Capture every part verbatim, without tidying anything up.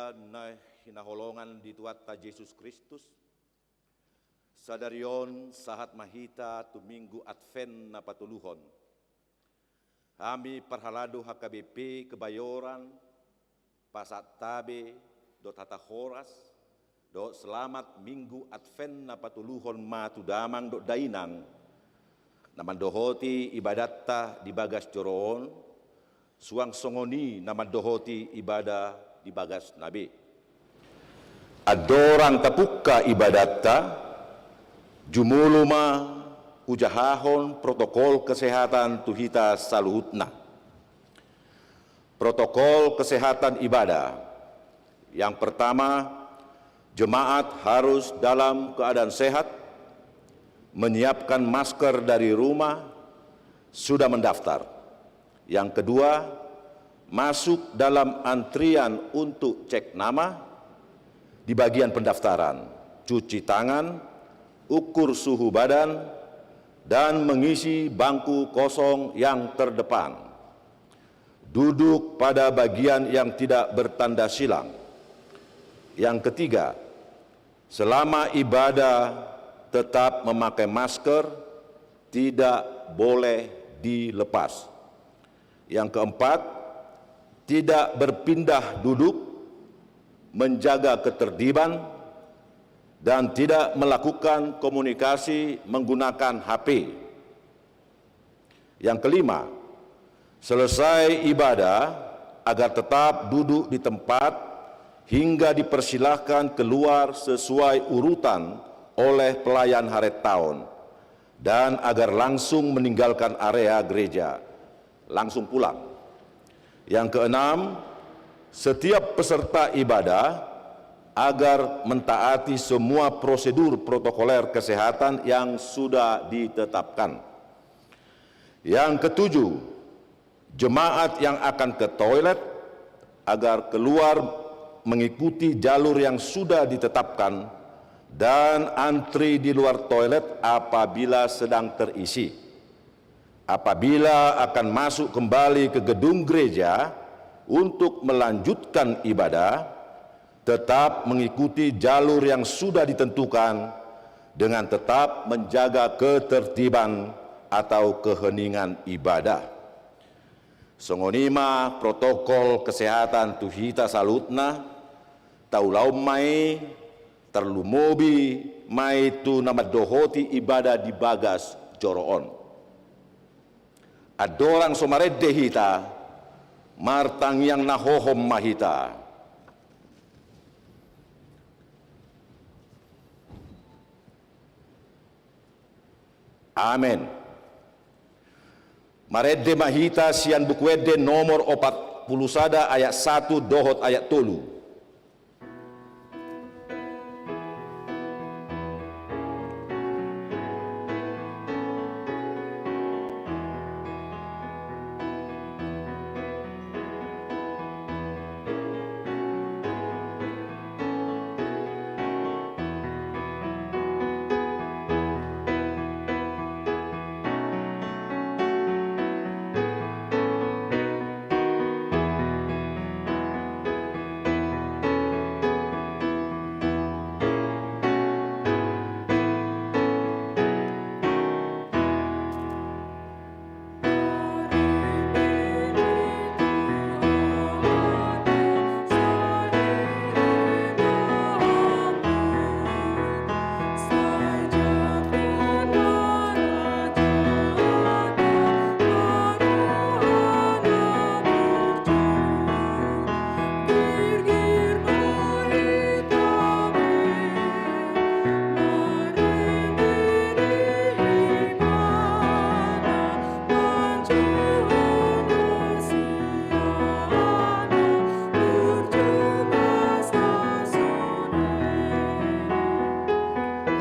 Na hinaholongan di Tuhanta Jesus Kristus, sadari on sahat ma hita tu Minggu Advent na patoluhon. Hami parhalado H K B P Kebayoran, pasahat tabe dohot hata horas dohot selamat Minggu Advent na patoluhon ma tu damang dohot dainang na mandohoti ibadatta di bagas joro on, suang songon i na mandohoti ibadah di bagasna be. Andorang tapungka ibadatta, jumolo ma hujahahon protokol kesehatan tu hita saluhutna. Protokol kesehatan ibadah. Yang pertama, jemaat harus dalam keadaan sehat, menyiapkan masker dari rumah, sudah mendaftar. Yang kedua, masuk dalam antrian untuk cek nama di bagian pendaftaran, cuci tangan, ukur suhu badan, dan mengisi bangku kosong yang terdepan. Duduk pada bagian yang tidak bertanda silang. Yang ketiga, selama ibadah tetap memakai masker, tidak boleh dilepas. Yang keempat, tidak berpindah duduk, menjaga ketertiban, dan tidak melakukan komunikasi menggunakan H P. Yang kelima, selesai ibadah agar tetap duduk di tempat hingga dipersilahkan keluar sesuai urutan oleh pelayan haretaon, dan agar langsung meninggalkan area gereja, langsung pulang. Yang keenam, setiap peserta ibadah agar mentaati semua prosedur protokoler kesehatan yang sudah ditetapkan. Yang ketujuh, jemaat yang akan ke toilet agar keluar mengikuti jalur yang sudah ditetapkan dan antri di luar toilet apabila sedang terisi. Apabila akan masuk kembali ke gedung gereja untuk melanjutkan ibadah, tetap mengikuti jalur yang sudah ditentukan dengan tetap menjaga ketertiban atau keheningan ibadah. Songon i ma protokol kesehatan tu hita saluhutna, taulahon ma i, tarlumobi ma i tu na mandohoti ibadah di bagas joro on. Andorang so marende hita, martangiang na hohom ma hita. Amen. Marende ma hita sian Buku Ende nomor opat pulu sada ayat satu dohot ayat tolu.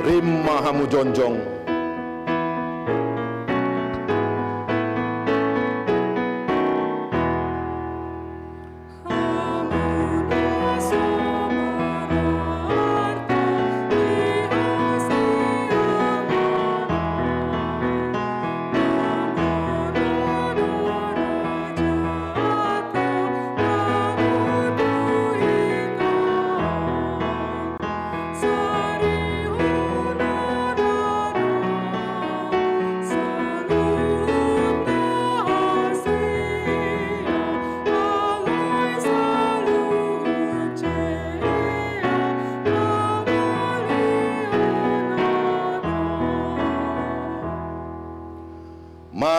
Rim ma hamu jongjong.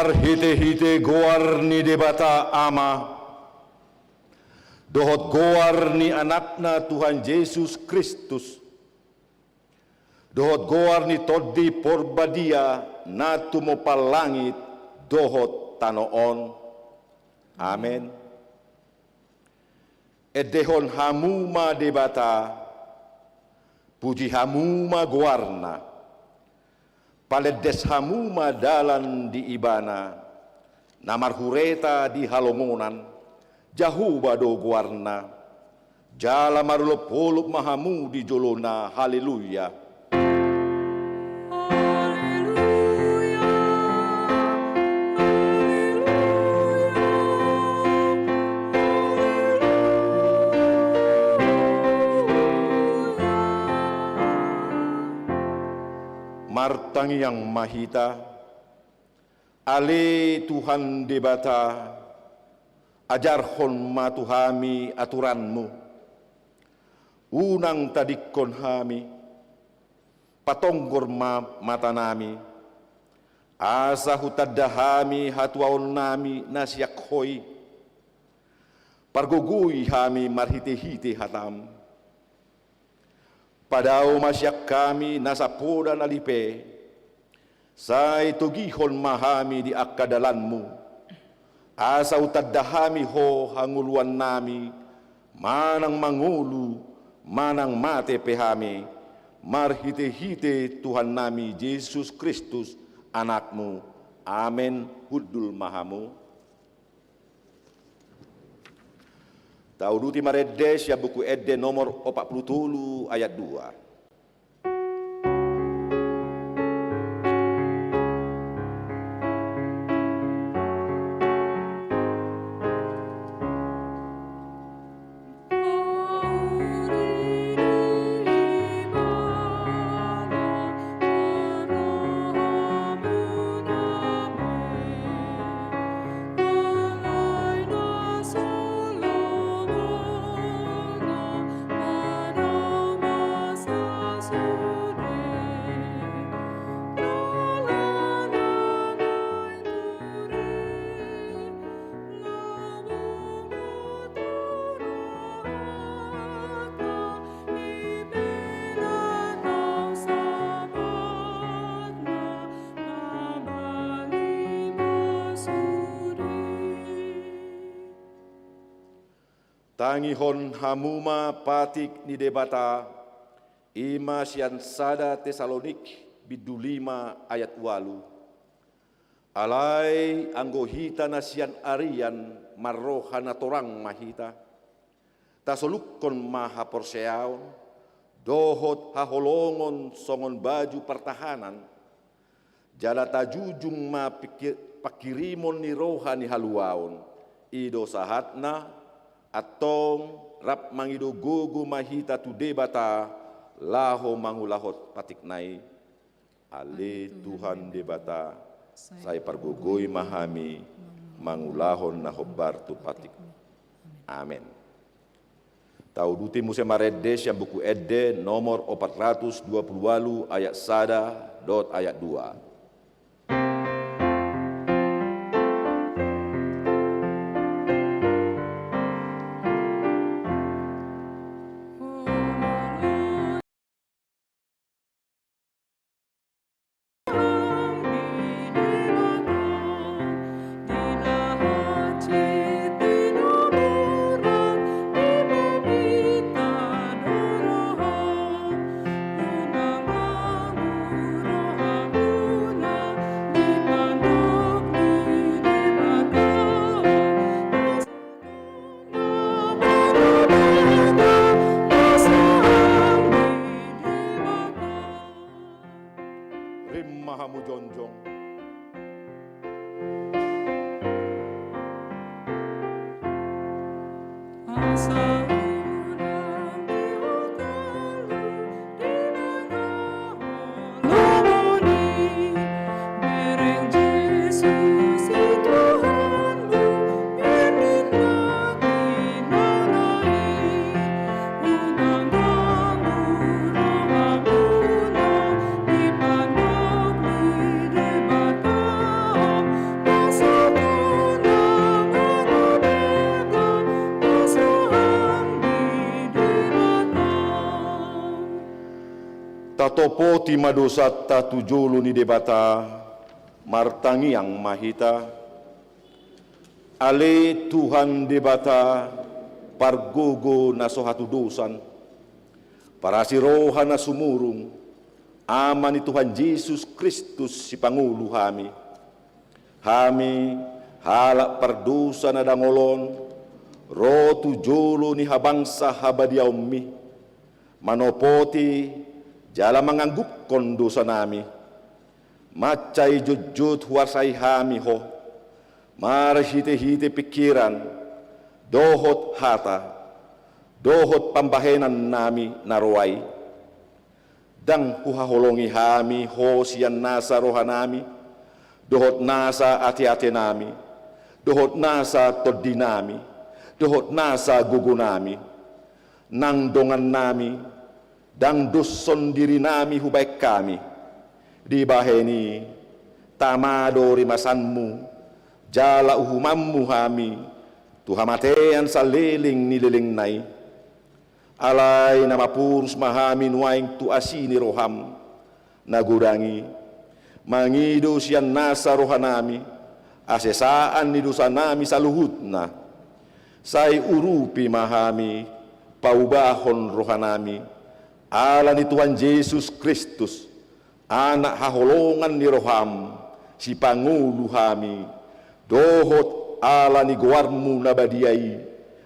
Marhitehite goar ni Debata Ama, dohot goar ni Anakna Tuhan Jesus Kristus, dohot goar ni Tondi Porbadia na tumompa langit dohot tano on. Amen. Endehon hamu ma Debata, puji hamu ma goarna, palendes hamu ma dalan di Ibana, na marhureta di halongonan, Jahowa do goarna, jala marolopolop ma hamu di jolona. Haleluya. Haleluya, haleluya, haleluya. Martangiang ma hita. Ale Tuhan Debata, ajarhon ma tu hami aturanmu. Unang tadingkon hami, patonggor ma matanami, asa hutanda hami hatuaonnami na sian Ho i. Pargogoi hami marhitehite hatam. Padao ma sian hami nasa poda na lipe, sai togihon ma hami di angka dalanmu, asa hutanda hami Ho hangoluannami, manang mangolu, manang mate pe hami, marhitehite Tuhannami Jesus Kristus, Anakmu. Amen. Hundul ma hamu. Tauduti marende sian Buku Ende nomor opat pulu tolu ayat dua. Tangihon hamu ma patik ni Debata, i ma sian sada Tesalonik bindu lima ayat ualu. Alai anggo hita na sian arian marroha na torang ma hita, tasolukkon ma haporseaon, dohot haholongon songon baju partahanan, jala tajujung ma pingki-, pangkirimon ni roha ni haluaon, i do sahatna, antong rap mangido gogo ma hita tu Debata, laho mangulahon patikna i. Ale Tuhan Debata, sai pargogoi ma hami mangulahon na hombar tu patik. Amen. Tauduti muse marende sian Buku Ende nomor opat ratus dua pulu ualu ayat sada dohot ayat dua. Rap ma hamu jongjong. Tatopoti ma dosanta tu jolo ni Debata, martangiang ma hita. Ale Tuhan Debata, pargogo na so hatudosan, parasi roha na sumurung, Ama ni Tuhan Jesus Kristus sipangolu hami. Hami, halak pardosa na dangol on, ro tu jolo ni habangsa habadiaonmi, manopoti jala manganggungkon dosanami. Mansai jotjot huarsai hami ho, marhitehite pingkiran, dohot hata, dohot pambahenannami na ro ai. Ndang huhaholongi hami ho sian nasa rohanami, dohot nasa ateatenami, dohot nasa tondinami, dohot nasa gogonami. Nang dongannami, ndang doshon dirinami hubahen hami. Dibahen i, tama do rimasanmu, jala uhumanmu hami tu hamatean saleleng ni lelengna i. Alai na mapurus ma hami nuaeng tu asi ni roham na godang i, mangido sian nasa rohanami hasesaan ni dosanami saluhutna. Sai urupi ma hami, paubahon rohanami, ala ni Tuhan Jesus Kristus, Anak haholongan ni roham, sipangolu hami, dohot ala ni goarmu na badia i,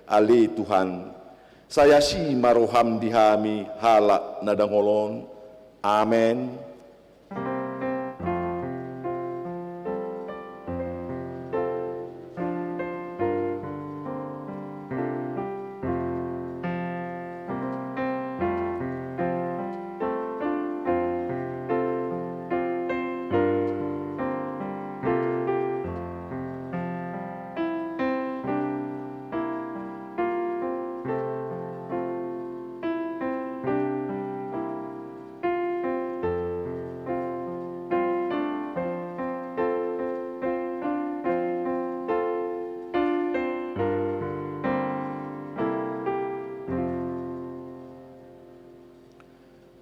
ale Tuhan. Sai asi ma roham di hami halak na dangol on. Amen.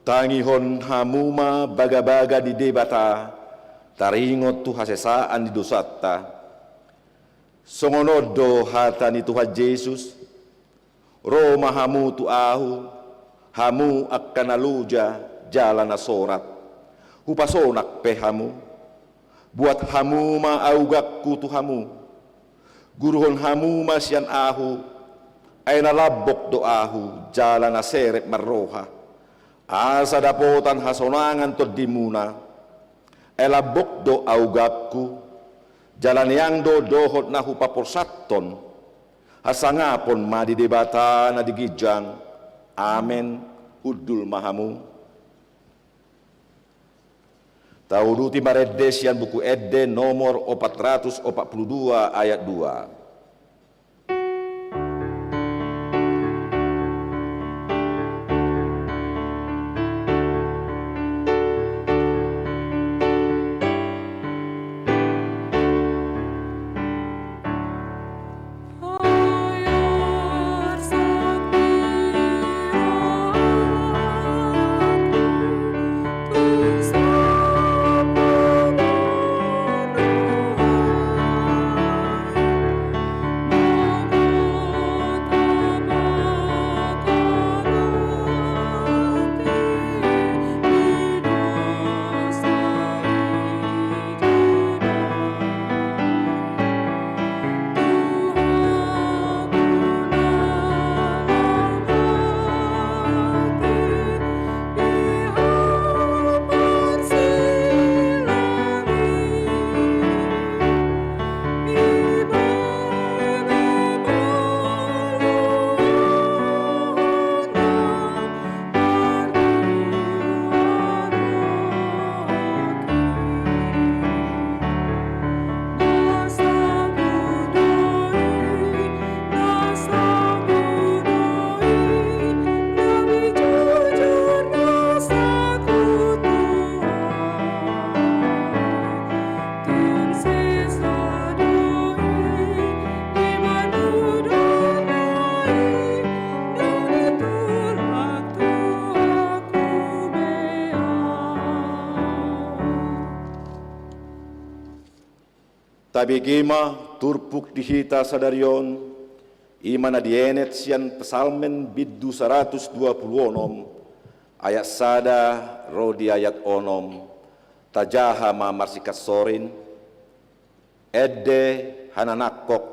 Tangihon hamu ma bagabaga ni Debata, taringot tu hasesaan ni dosanta. Songon on do hata ni Tuhan Jesus: Ro ma hamu tu Ahu, hamu angka na loja jala na sorat, hupasonang pe hamu. Buat hamu ma augangku tu hamu. Guruhon hamu ma sian Ahu, ai na lambok do Ahu jala na serep marroha, asa dapotan hasonangan tondimuna. Ai lambok do augangku, jala neang do dohot na hupaporsathon. Hasangapon ma di Debata na di ginjang. Amen. Hundul ma hamu. Tauduti marende sian Buku Ende nomor opat ratus opat pulu dua ayat dua. Bege ma turpuk di hita sadari on, i ma na dienet sian Psalmen bindu saratus dua pulu onom, ayat sada ro di ayat onom, tajaha ma marsingkatsorin. Ende hananangkok,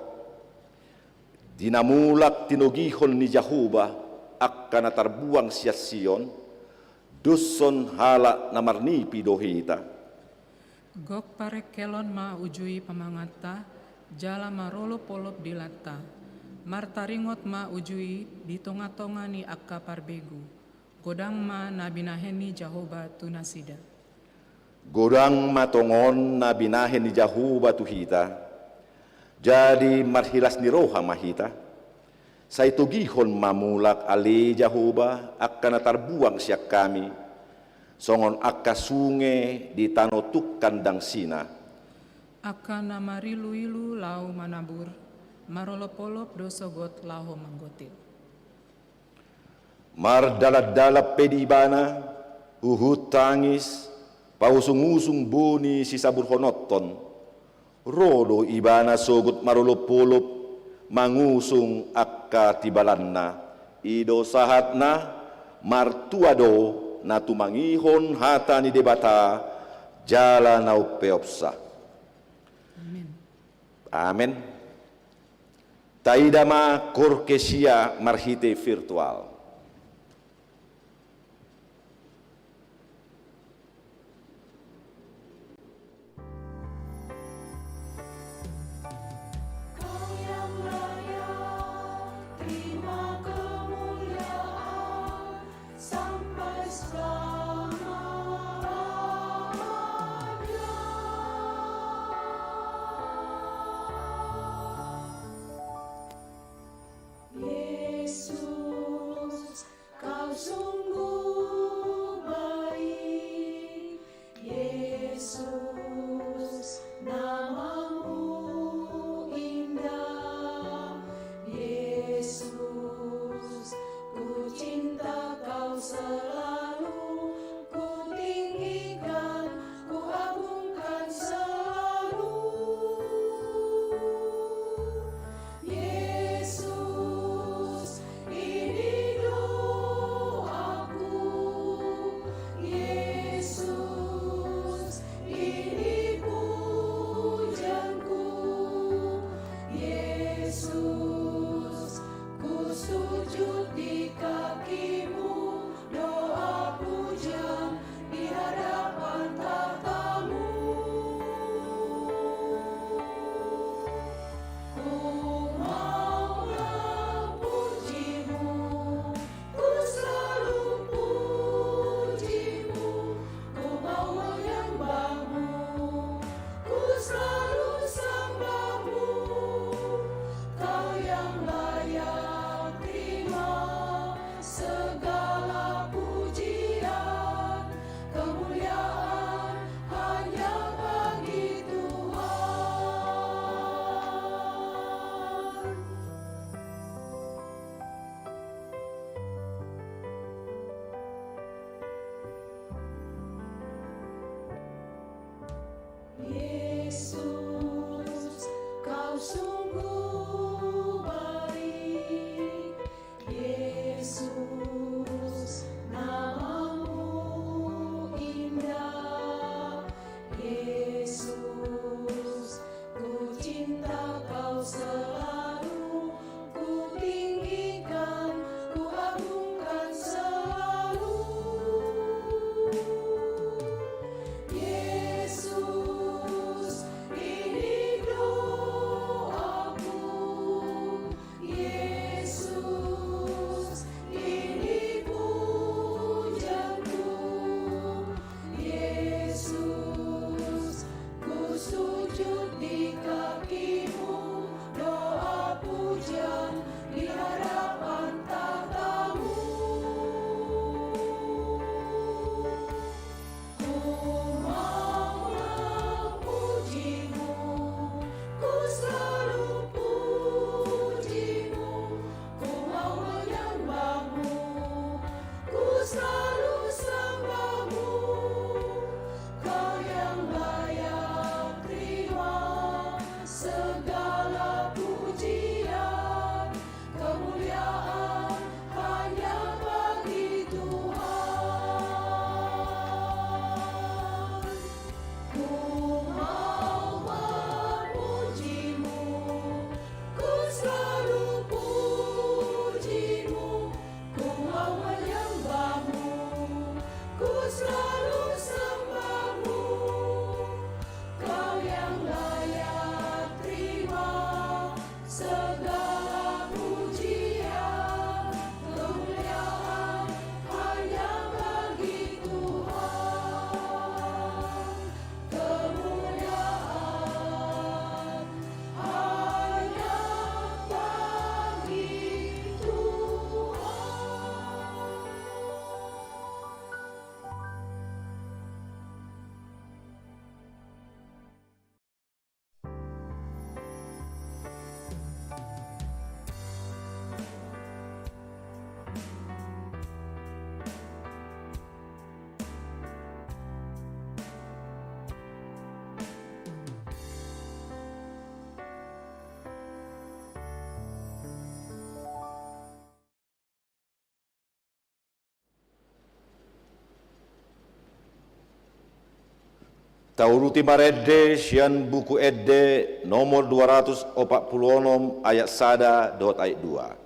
di na mulak tinogihon ni Jahowa angka na tarbuang sian Sion, doshon halak na marnipi do hita. Gok parengkelon ma uju i pamanganta, jala marolopolop dilanta. Martaringot ma uju i di tongatonga ni angka parbegu. Godang ma na binahen ni Jahowa tu nasida. Godang ma tongon na binahen ni Jahowa tu hita. Jadi marhilas ni roha ma hita. Sai togihon ma mulak ale Jahowa angka na tarbuang sian hami, songon angka sunge di tano tungkan dangsina. Angka na mariluilu laho manabur, marolopolop do sogot laho manggotil. Mardalandalan pe di Ibana huhut tangis, pausungusung boni sisaburhononhon. Ro do Ibana sogot marolopolop, mangusung angka tibalanna. I do sahatna, martua do na tumangihon hata ni Debata, jala na umpeopsa. Amen. Amen. Taida ma Korkesia marhite virtual. Tauduti marende sian Buku Ende nomor dua ratus opat pulu onom, ayat sada dohot ayat dua.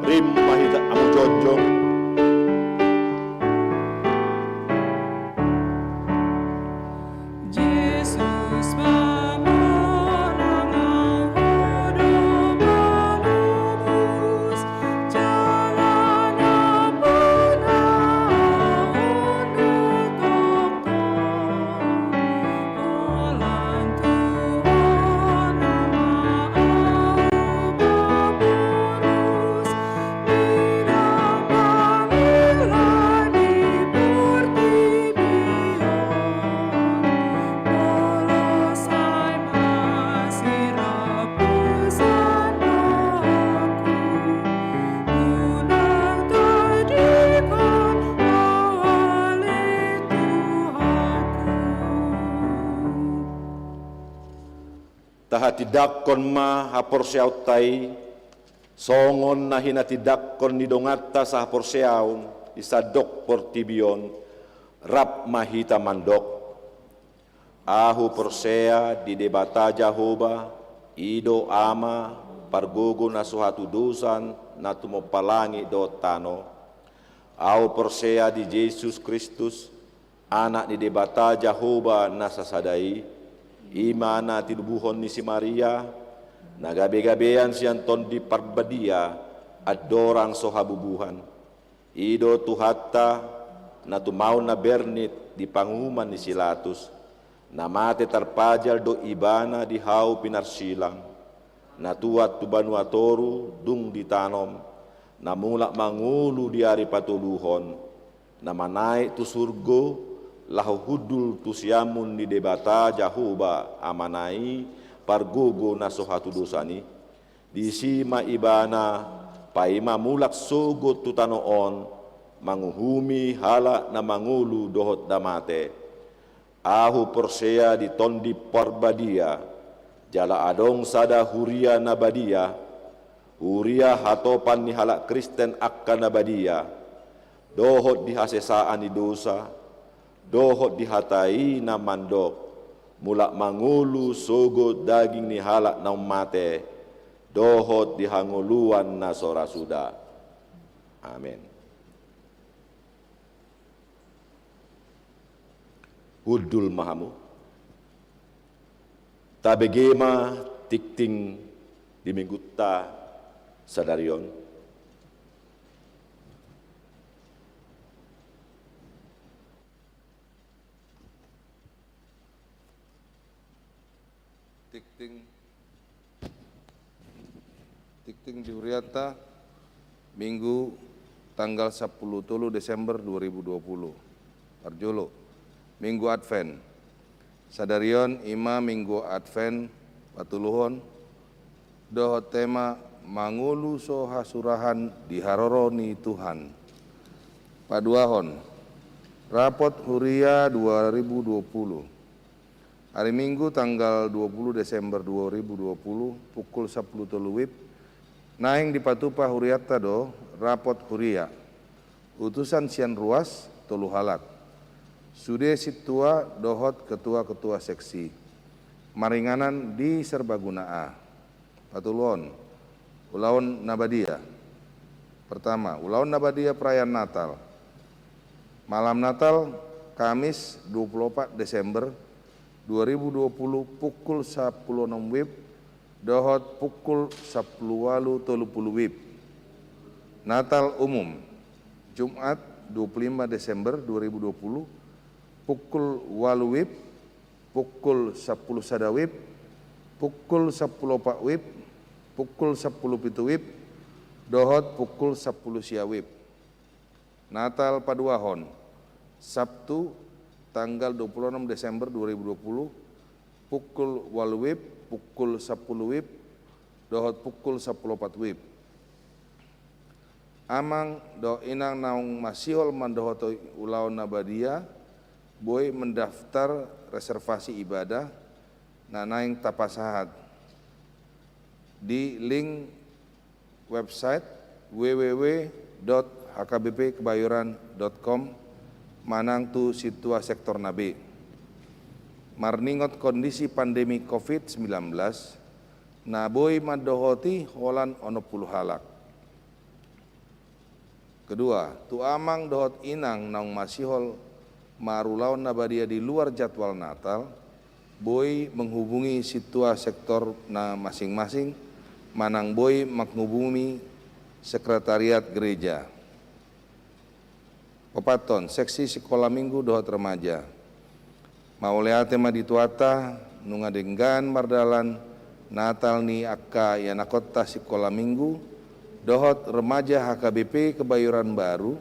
Rim ma hita hamu jongjong. Tahatindangkon ma haporseaonta i, songon na hinatindangkon ni donganta sahaporseaon di sandok portibi on. Rap ma hita mandok: Ahu porsea di Debata Jahowa, i do Ama, pargogo na so hatudosan, na tumompa langit dohot tano. Ahu porsea di Jesus Kristus, Anak ni Debata Jahowa na sasada i, i ma na tinubuhon ni si Maria, na gabegabean sian Tondi Parbadia, andorang so habubuhan. I do Tuhanta, na tumaon na bernit di panguhuman ni si Latus, na mate tarpajal do Ibana di hau pinarsilang, na tuat tu banua toru dung ditanom, na mulak mangolu di ari patoluhon, na manaek tu surgo, laho hundul tu siamun ni Debata Jahowa Amana i, pargogo na so hatudosan i. Disi ma Ibana paima mulak sogot tu tano on, manguhumi halak na mangolu dohot na mate. Ahu porsea di Tondi Parbadia, jala adong sada huria na badia, huria hatopan ni halak Kristen angka na badia, dohot di hasesaan ni dosa, dohot di hata i na mandok, mulak mangolu sogot daging ni halak naung mate, dohot di hangoluan na so ra suda. Amen. Hundul ma hamu. Tabege ma tingting di Minggunta sadari on. Tingting, tingting di hurianta, Minggu tanggal sampulu tolu Desember dua ribu dua puluh. Parjolo, Minggu Advent. Sadari on i ma Minggu Advent patoluhon, dohot tema mangolu so hasurahan di haroro ni Tuhan. Paduahon, Rapot Huria dua ribu dua puluh. Ari Minggu tanggal dua puluh Desember dua ribu dua puluh, pukul sampulu tolu WIB, naeng dipatupa hurianta do rapot huria. Utusan sian ruas, tolu halak. Sude sintua dohot ketua-ketua seksi. Maringanan di Serbaguna A. Patoluhon, ulaon na badia. Pertama, ulaon na badia perayaan Natal. Malam Natal, Kamis dua puluh opat Desember dua ribu dua puluh pukul sampulu onom wib dohot pukul sampulu ualu tolu pulu wib. Natal Umum, Jumat dua puluh lima Desember dua ribu dua puluh pukul ualu wib, pukul sampulu sada wib, pukul sampulu opat wib, pukul sampulu pitu wib, dohot pukul sampulu sia wib. Natal Paduahon, Sabtu tanggal dua puluh onom Desember dua ribu dua puluh, pukul ualu wib, pukul sampulu wib, dohot pukul sampulu opat wib. Amang dohot inang naung masihol mandohoti ulaon na badia, boi mendaftar reservasi ibadah na naeng tapasahat di link website www.hkbpkebayoran.com manang tu sintua sektor na be. Marningot kondisi pandemi covid sembilan belas, na boi mandohoti holan onom pulu halak. Kedua, tu amang dohot inang naung masihol marulaon na badia di luar jadwal Natal, boi menghubungi sintua sektor na masing-masing, manang boi menghubungi sekretariat gereja. Opat on, seksi sikola minggu dohot remaja. Mauliate ma di Tuhanta, nunga denggan mardalan Natal ni angka ianakhonta sikola minggu dohot remaja H K B P Kebayoran Baru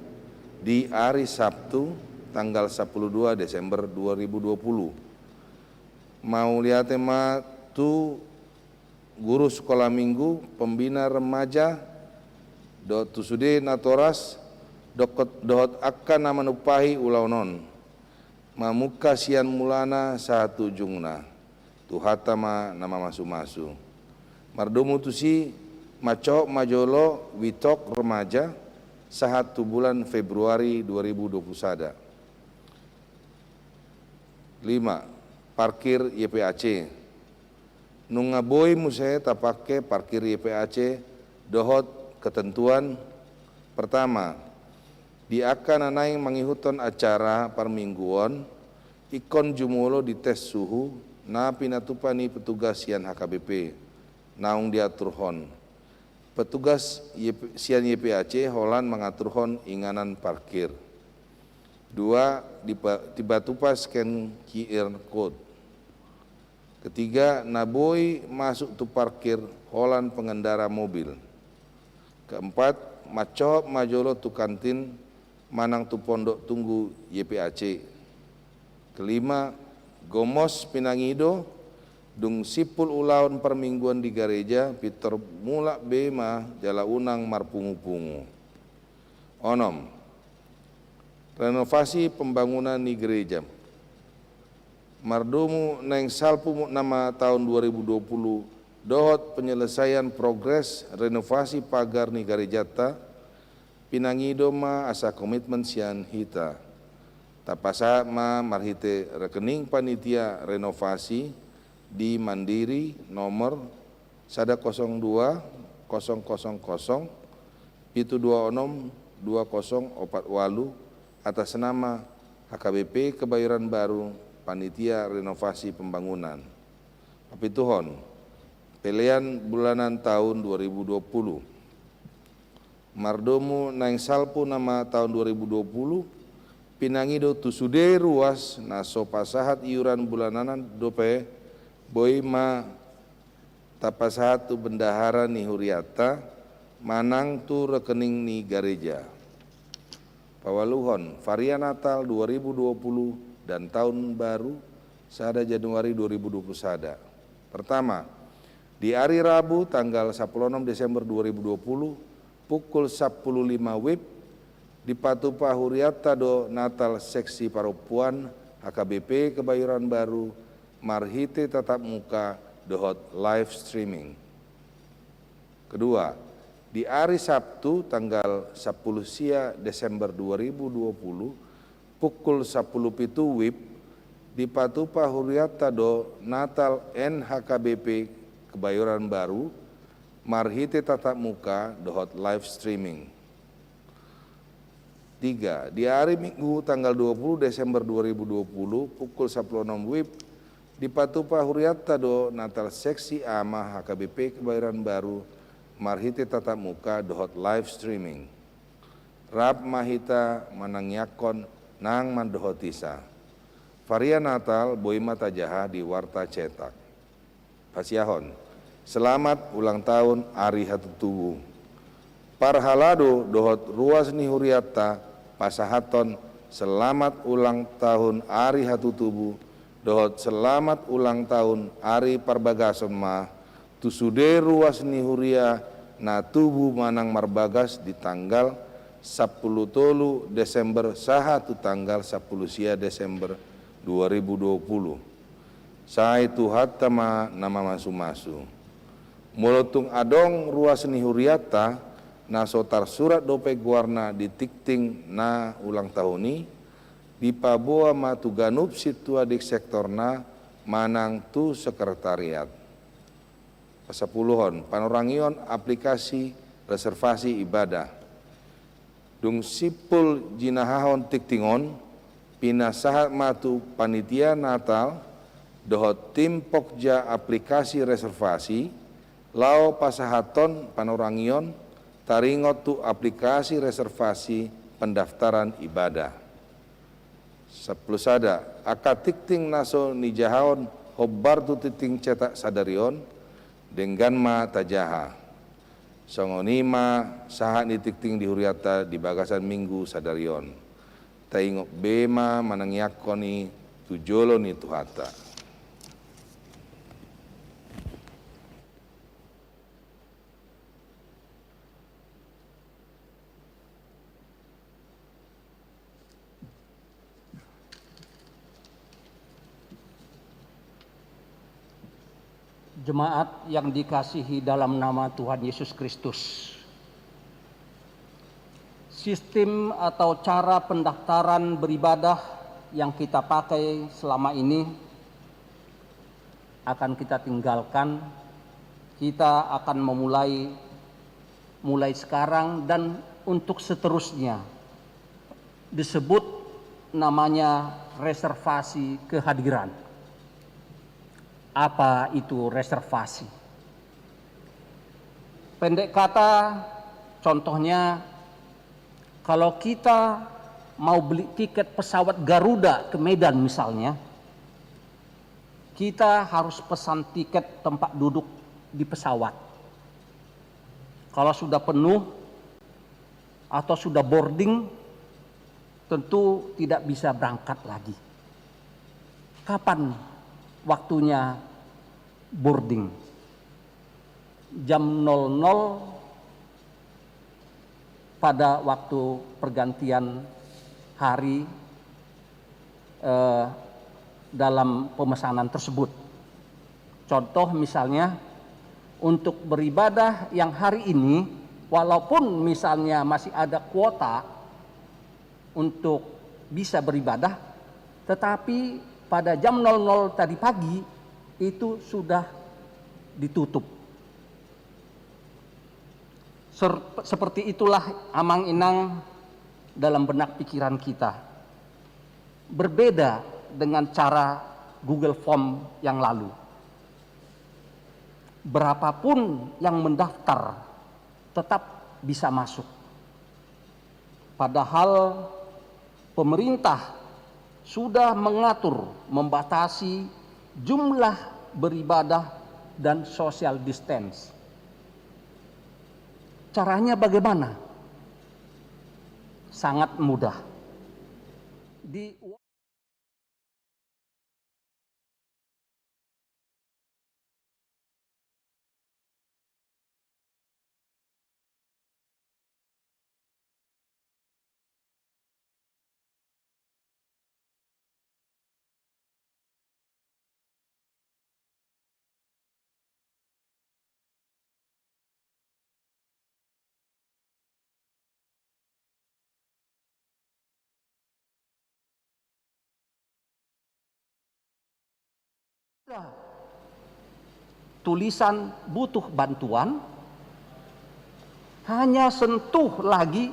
di ari Sabtu tanggal sampulu dua Desember dua ribu dua puluh. Mauliate ma tu guru sikola minggu, pembina remaja, dohot tu sude natoras, dohot angka na manumpahi ulaon on. Mamungka sian mulana sahat tu ujungna, Tuhanta ma na mamasu-masu. Mardomu tusi, mancohot ma jolo WeTalk remaja sahat tu bulan Februari dua ribu dua puluh sada. Lima, parkir Y P A C. Nunga boi muse tapake parkir Y P A C dohot ketentuan. Pertama, di angka na naeng mangihuthon acara parmingguon, ingkon jumolo dites suhu na pinatupa ni petugas sian H K B P naung diaturhon. Petugas Y P, sian Y P A C holan mangaturhon inganan parkir. Dua, dipa-, dipatupa scan Q R code. Ketiga, na boi masuk tu parkir holan pengendara mobil. Keempat, mancohot ma jolo tu kantin manang tu pondok tunggu Y P A C. Kelima, gomos pinangido, dung simpul ulaon parmingguon di gareja, pintor mulak be ma jala unang marpungu-pungu. Onom, renovasi pembangunan ni gareja. Mardomu naeng salpu nama taon dua ribu dua puluh dohot penyelesaian progres renovasi pagar ni garejanta, pinangido ma asa komitmen sian hita. Tapasahat ma marhite rekening panitia renovasi di Mandiri nomor sada kosong dua kosong kosong kosong pitu dua onom dua kosong opat walu atas nama H K B P Kebayoran Baru, Panitia Renovasi Pembangunan. Papituhon, pelean bulanan taon dua ribu dua puluh. Mardomu naeng salpu nama taon dua ribu dua puluh, pinangido tu sude ruas na so pasahat iuran bulanan dope, boi ma tapasahat tu bendahara ni hurianta manang tu rekening ni gareja. Paualuhon, varian Natal dua ribu dua puluh dan Tahun Baru sada Januari dua ribu dua puluh sada. Pertama, di ari Rabu tanggal sampulu onom Desember dua ribu dua puluh, pukul sampulu lima wib, dipatupa hurianta do Natal Seksi Parompuan H K B P Kebayoran Baru marhite tatap muka dohot live streaming. Kedua, di ari Sabtu tanggal sampulu sia Desember dua ribu dua puluh, pukul sampulu pitu wib, dipatupa hurianta do Natal N H K B P Kebayoran Baru marhite tatap muka dohot live streaming. Tiga, di ari Minggu tanggal dua puluh Desember dua ribu dua puluh, pukul sapuluh onom wib, dipatupa hurianta do Natal Seksi A M A H K B P Kebayoran Baru marhite tatap muka dohot live streaming. Rap ma hita manangiangkon nang mandohotisa. Varian Natal boi ma tajaha di warta cetak. Pasiahon, selamat ulang tahun ari hatutubu. Parhalado dohot ruas ni hurianta pasahathon selamat ulang tahun ari hatutubu dohot selamat ulang tahun ari parbagason ma tu sude ruas ni huria na tubu manang marbagas di tanggal sampulu tolu Desember sahat tu tanggal sampulu sia Desember dua ribu dua puluh. Sai Tuhanta ma na mamasumasu. Molo tung adong ruas ni hurianta na so tarsurat dope goarna di tingting na ulang tahun i, dipaboa ma tu ganup sintua di sektorna manang tu sekretariat. Pasapuluhon, panorangion aplikasi reservasi ibadah. Dung simpul jinahahon tingting on, pinasahat ma tu panitia Natal dohot tim Pokja aplikasi reservasi laho pasahathon panorangion taringot tu aplikasi reservasi pendaftaran ibadah. Sampulu sada, angka tingting na so nijahahon hombar tu tingting cetak sadari on, denggan ma tajaha. Songon i ma sahat ni tingting di hurianta di bagasan Minggu sadari on. Taingot be ma manangiangkon i tu jolo ni Tuhanta. Jemaat yang dikasihi dalam nama Tuhan Yesus Kristus, sistem atau cara pendaftaran beribadah yang kita pakai selama ini akan kita tinggalkan. Kita akan memulai, mulai sekarang dan untuk seterusnya, disebut namanya reservasi kehadiran. Apa itu reservasi? Pendek kata, contohnya, kalau kita mau beli tiket pesawat Garuda ke Medan misalnya, kita harus pesan tiket tempat duduk di pesawat. Kalau sudah penuh atau sudah boarding, tentu tidak bisa berangkat lagi. Kapan waktunya boarding? Jam nol nol pada waktu pergantian hari, eh, dalam pemesanan tersebut. Contoh misalnya, untuk beribadah yang hari ini, walaupun misalnya masih ada kuota untuk bisa beribadah, tetapi pada jam nol nol tadi pagi itu sudah ditutup. Ser-, seperti itulah, Amang Inang, dalam benak pikiran kita. Berbeda dengan cara Google Form yang lalu. Berapapun yang mendaftar, tetap bisa masuk. Padahal pemerintah sudah mengatur, membatasi jumlah beribadah dan social distance. Caranya bagaimana? Sangat mudah. Di Tulisan butuh bantuan, hanya sentuh lagi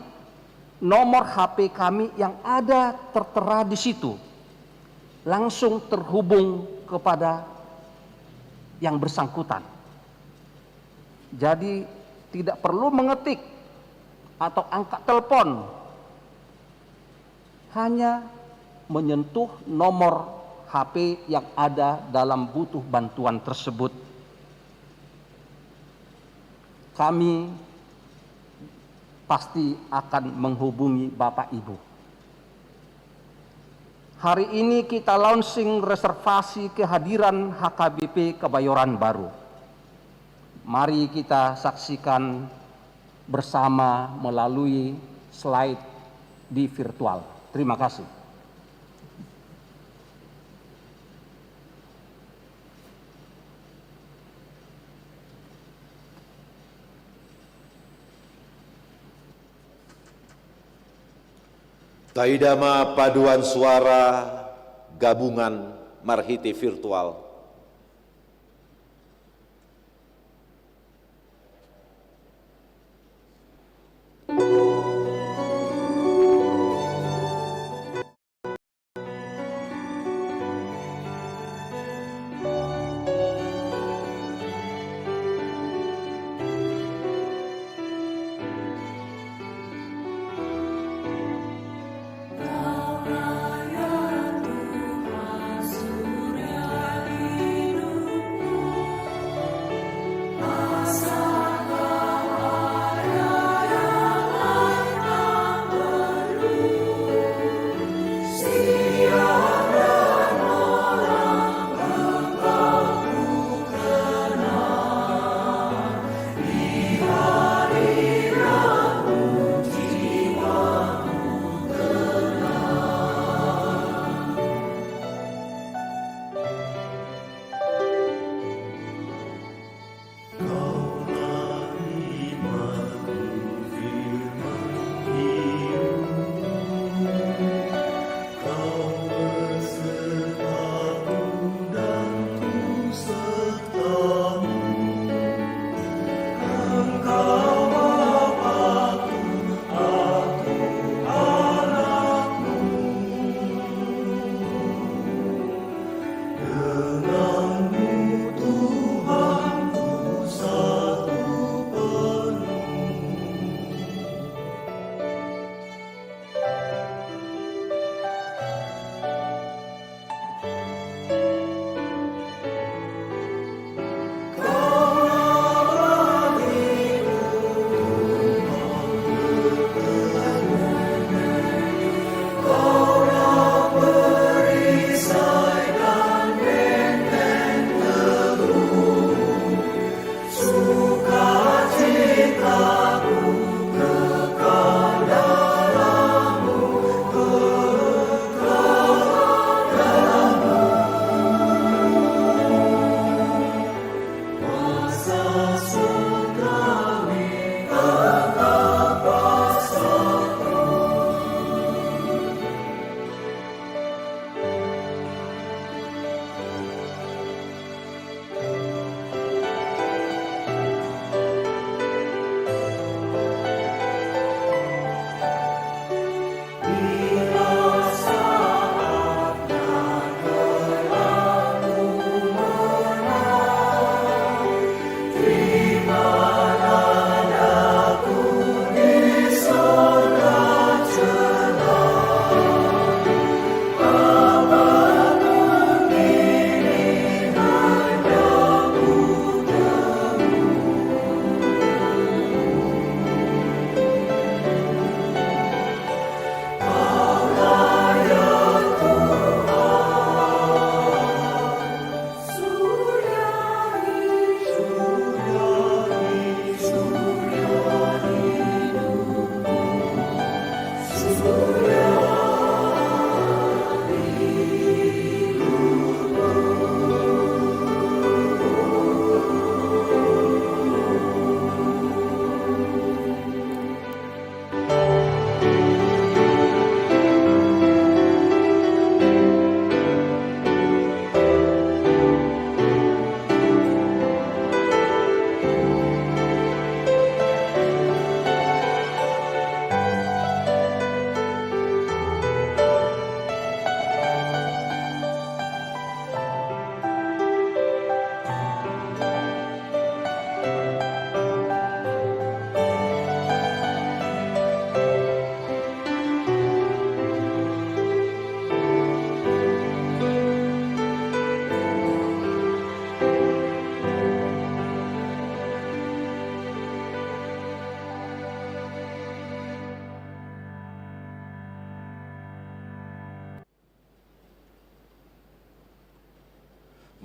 Nomor H P kami yang ada tertera di situ, langsung terhubung kepada yang bersangkutan. Jadi, tidak perlu mengetik atau angkat telepon, hanya menyentuh nomor H P yang ada dalam butuh bantuan tersebut, kami pasti akan menghubungi Bapak Ibu. Hari ini kita launching reservasi kehadiran H K B P Kebayoran Baru. Mari kita saksikan bersama melalui slide di virtual. Terima kasih. Taida ma paduan suara gabungan marhite virtual.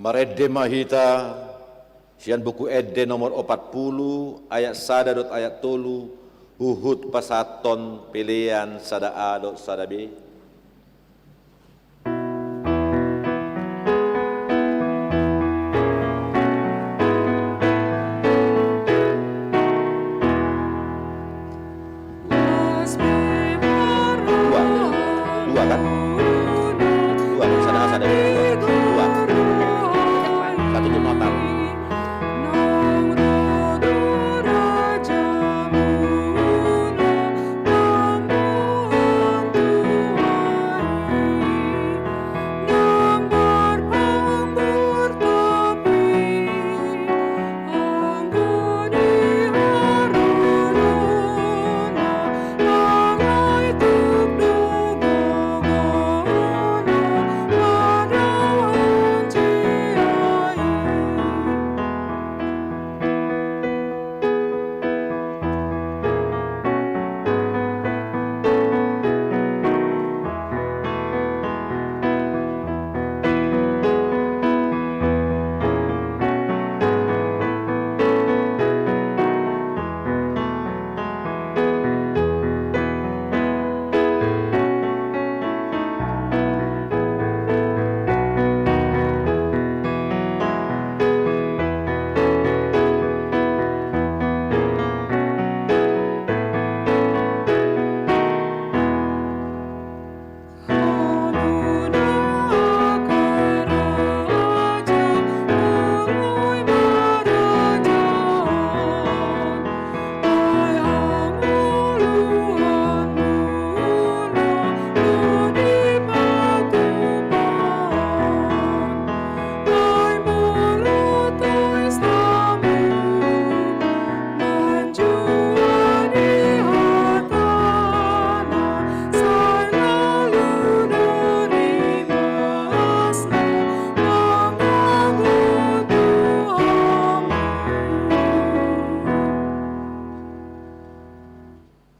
Marende ma hita sian Buku Ende nomor opat pulu, ayat sada dohot ayat tolu, huhut pasahathon pelean sada A dohot sada B. Dua. Dua, kan? Dua, kan? Sada A, sada B. Dua. Dua. Satu tu notal.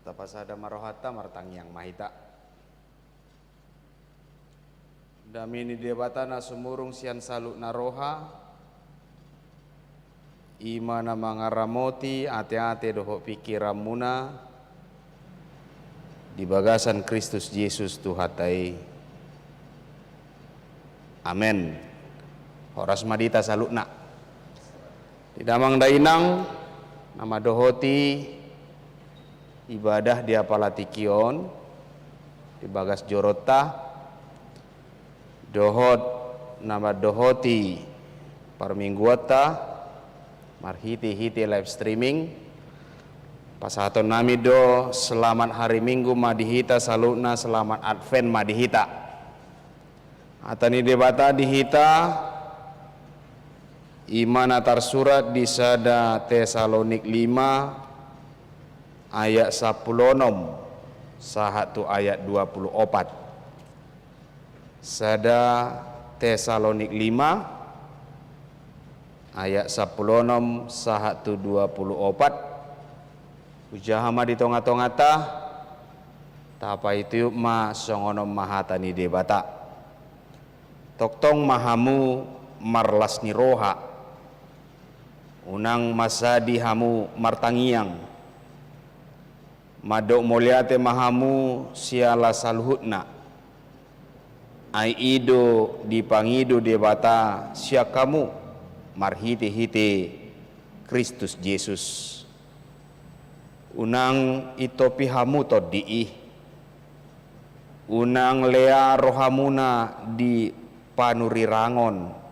Tapasada ma rohanta, martangiang ma hita. Dame ni Debata na sumurung sian saluhutna roha, i ma na mangaramoti ateate dohot pingkiranmuna di bagasan Kristus Jesus Tuhanta i. Amen. Horas ma di hita saluhutna. Di damang dainang na mandohoti ibadah di apala tingki on di bagas joronta, dohot na mandohoti parmingguonta marhitehite live streaming, pasahatonnami do selamat hari Minggu ma di hita saluhutna, selamat Advent ma di hita. Hata ni Debata di hita, i ma na tarsurat di sada Tesalonik lima ayat sampulu onom sahat tu ayat dua pulu opat. Sada Tesalonik lima ayat sampulu onom sahat tu dua pulu opat. Hujaha ma di tongatonganta, tapaihutihut ma songon on ma hata ni Debata. Tongtong ma hamu marlas ni roha. Unang masadi hamu martangiang. Mandok mauliate ma hamu siala saluhutna. Ai i do dipangido Debata sian hamu marhitehite Kristus Jesus. Unang intopi hamu tondi i. Unang lea rohamuna di panurirangon.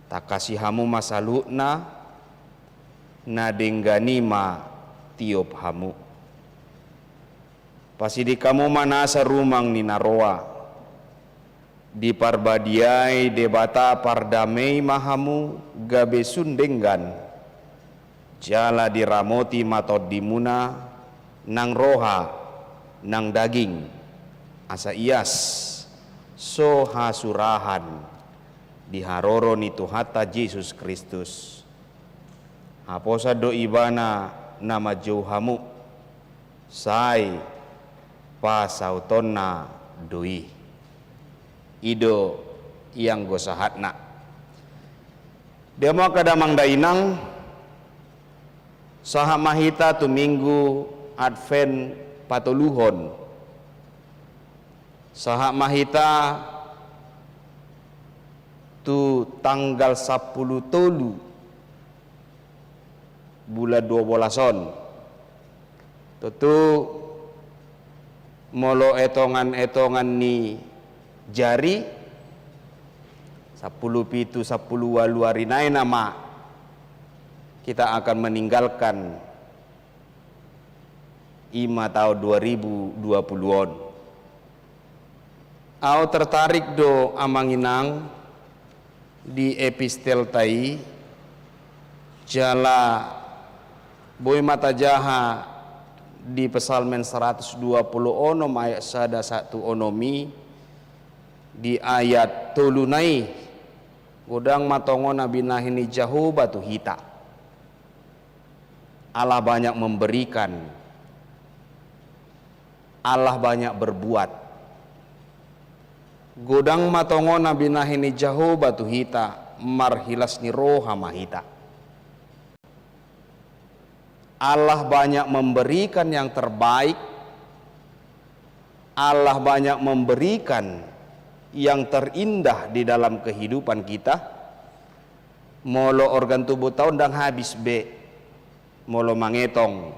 Tangkasi hamu ma saluhutna, na denggan i ma tiop hamu. Pasiding hamu ma nasa rumang ni na roa. Diparbadiai Debata pardame i ma hamu gabe sun denggan. Jala diramoti ma tondimuna nang roha nang daging, asa ias so hasurahan di haroro ni Tuhanta Jesus Kristus. Haposan do Ibana na manjou hamu, sai pasautonna do i. I do i anggo sahatna. Dia ma angka damang dainang, sahat ma hita tu Minggu Advent patoluhon. Sahat ma hita tu tanggal sampulu tolu bulan dua bolas on. Tontu molo etongan-etongan ni jari, sampulu pitu, sampulu ualu ari nai nama kita akan meninggalkan i ma taon dua ribu dua puluh on. Au tertarik do amang inang di epistelta i, jala boi ma tajaha di Psalmen seratus dua puluh onom ayat sada sahat tu onom i, di ayat tolu nai, godang ma tongon na binahen ni Jahowa tu hita. Allah banyak memberikan, Allah banyak berbuat. Godang ma tongon na binahen ni Jahowa tu hita, marhilas ni roha ma hita. Allah banyak memberikan yang terbaik, Allah banyak memberikan yang terindah di dalam kehidupan kita. Molo organ tubuhta on ndang habis be, molo mangetong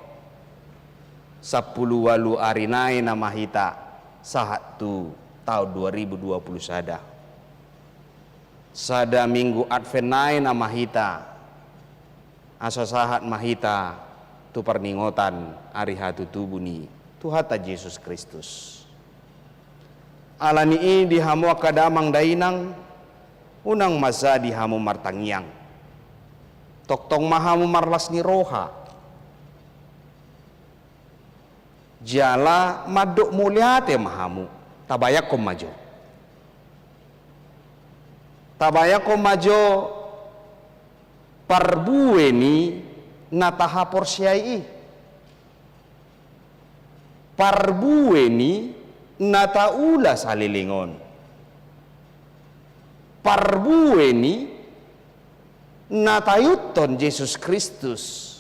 sampulu ualu ari nai nama hita sahat tu taon dua ribu dua puluh sada. Sada Minggu Advent nai nama hita, asa sahat ma hita tu parningotan ari hatutubu ni Tuhanta Jesus Kristus. Ala ni i di hamu angka damang dainang, unang ma sadi hamu martangiang. Tongtong ma hamu marlas ni roha. Jala mandok mauliate ma hamu. Tabayangkon ma jo. Tabayangkon ma jo parbue ni na tahaporseai i. Parbue ni na taula saleleng on. Parbue ni na taihuthon Jesus Kristus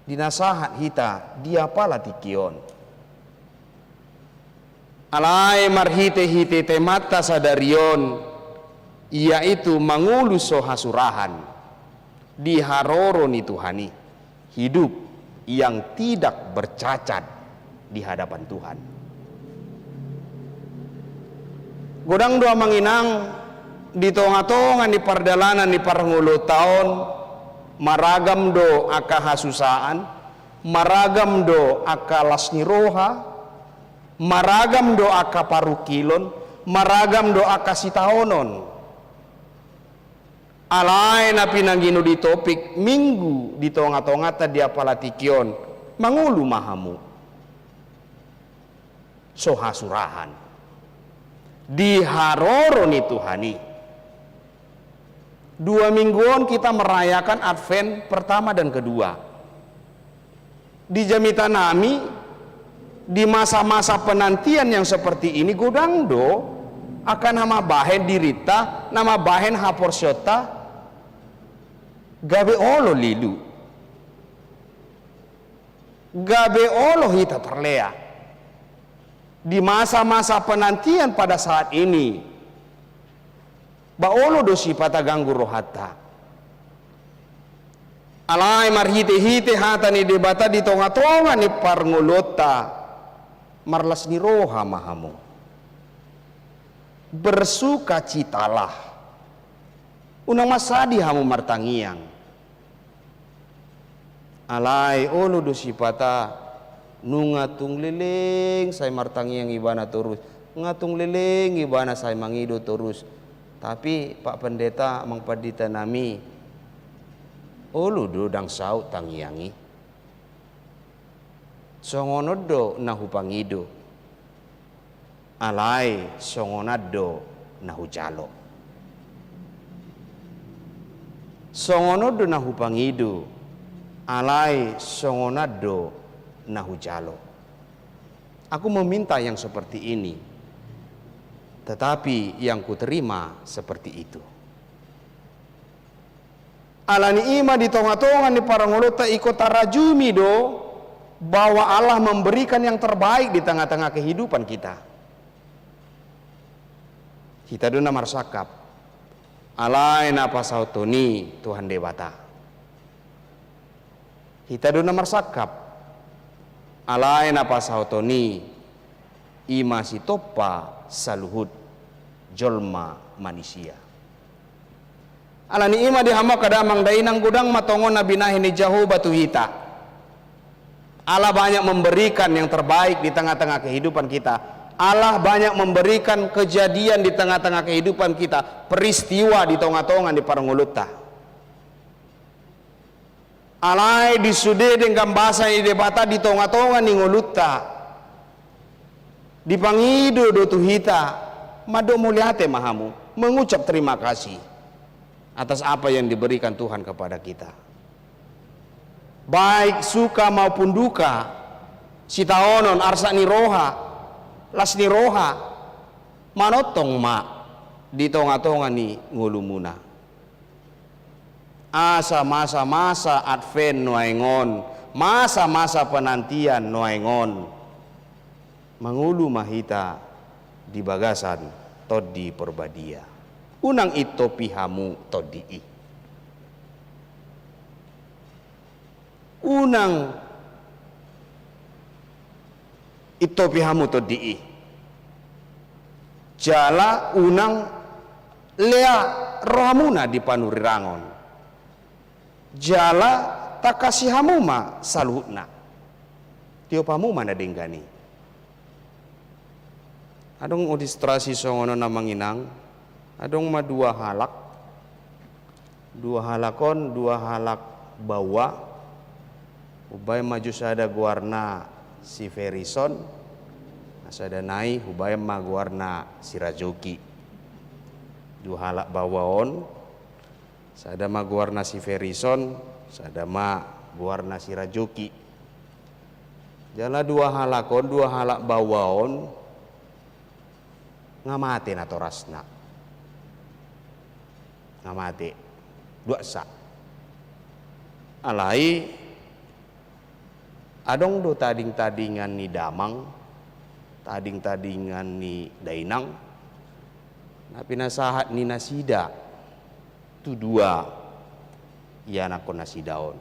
di na sahat hita di apala tingki on. Alai marhite-hite temanta sadari on, yaitu mangolu so hasurahan di haroro ni Tuhan i, hidup yang tidak bercacat di hadapan Tuhan. Godang do amang inang di tonga-tonga ni pardalanan ni parngoluonta on, maragam do angka hasusaan, maragam do angka las ni roha, maragam do angka parungkilon, maragam do angka sitaonon. Alai na pinangido di topik Minggu di tonga-tonganta di apala tingki on, mangolu ma hamu so hasurahan di haroro ni Tuhan i. Dua minggu on kita merayakan Advent pertama dan kedua. Di jamita nami, di masa-masa penantian yang seperti ini, godang do angka na mambahen dirinta, na mambahen haporseaonta gabe olo lilu, gabe olo hita parlea. Di masa-masa penantian pada saat ini, ba olo do sipata ganggu rohanta. Alai marhite-hite hata ni Debata di tonga-tonga ni parngoluonta, marlas ni roha ma hamu. Bersukacitalah. Unang ma sadi hamu martangiang. Alai olo do sipata, nunga tung leleng sai martangiang ibana torus, nunga tung leleng ibana sai mangido torus. Tapi Pak Pendeta, Amang Pandita nami, olo do ndang saut tangiang i. Songon on do na hupangido. Alai songon on do na hujalo. Songon on do na hupangido, alai songon on do na hujalo. Aku meminta yang seperti ini, tetapi yang kuterima seperti itu. Alani i ma di tonga-tonga ni parngoluonta ingkon tarajumi do bahwa Allah memberikan yang terbaik di tengah-tengah kehidupan kita. Hita do na marsangkap, alai na pasahathon i Tuhan Debata. Hita do na marsangkap, alai na pasahathon i, i ma sitompa saluhut jolma manisia. Alani i ma di hamu angka damang dainang, godang ma tongon na binahen ni Jahowa tu hita. Allah banyak memberikan yang terbaik di tengah-tengah kehidupan kita. Allah banyak memberikan kejadian di tengah-tengah kehidupan kita, peristiwa di tonga-tonga ni parngoluonta. Alai di sude denggan basa ni Debata di tonga-tonga ni ngolunta, dipangido do tu hita, mandok mauliate ma hamu, mengucap terima kasih atas apa yang diberikan Tuhan kepada kita. Baik suka maupun duka, sitaonon, arsak ni roha, las ni roha, manongtong ma di tonga-tonga ni ngolumuna. Asa masa-masa Advent nuaeng on, masa-masa penantian nuaeng on, mangolu ma hita di bagasan Tondi Porbadia. Unang intopi hamu Tondi i. Unang intopi hamu Tondi i. Jala unang lea rohamuna di panurirang on. Jala tangkasi hamu ma saluhutna. Tiop hamu ma na denggan i. Adong ilustrasi songon on, amang inang, adong ma dua halak. Dua halak on, dua halak baoa. Hubaen ma jo sada goarna si Ferison, na sada nai hubaen ma goarna si Rajoki. Dua halak baoa on, sada ma goarna si Ferison, sada ma goarna si Rajoki. Jala dua halak on, dua halak baoa on, nga mate natorasna. Nga mate. Duansa. Alai adong do tading-tadingan ni damang, tading-tadingan ni dainang, na pinasahat ni nasida tu dua ianakhon nasida on.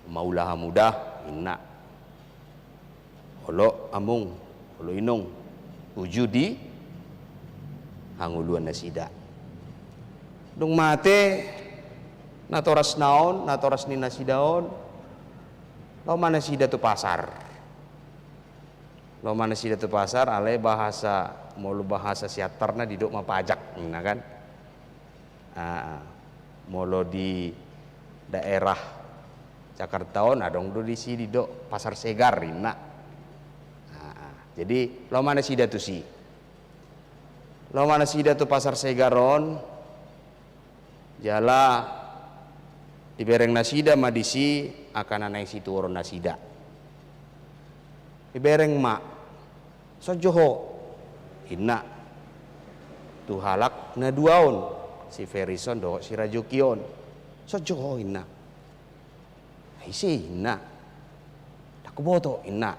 Maula hamu da, inna. Olo among, olo inong, uju di hangoluan nasida. Dung mate natorasna on, natoras ni nasida on, laho ma nasida tu pasar. Laho ma nasida tu pasar, alai bahasa, molo bahasa Siantarna didok ma pajak, na kan? Ah, molo di daerah Jakarta on, adong do disi didok Pasar Segar, inna. Ah, jadi laho ma nasida tusi. Laho ma nasida tu Pasar Segar on, jala dibereng nasida ma disi angka na naeng situoron nasida. Dibereng ma, "Son jo ho," inna, tu halak na dua on, si Ferison dohot si Rajoki on. "Son jo ho," inna. "Ai ise?" inna. "Ndang huboto," inna.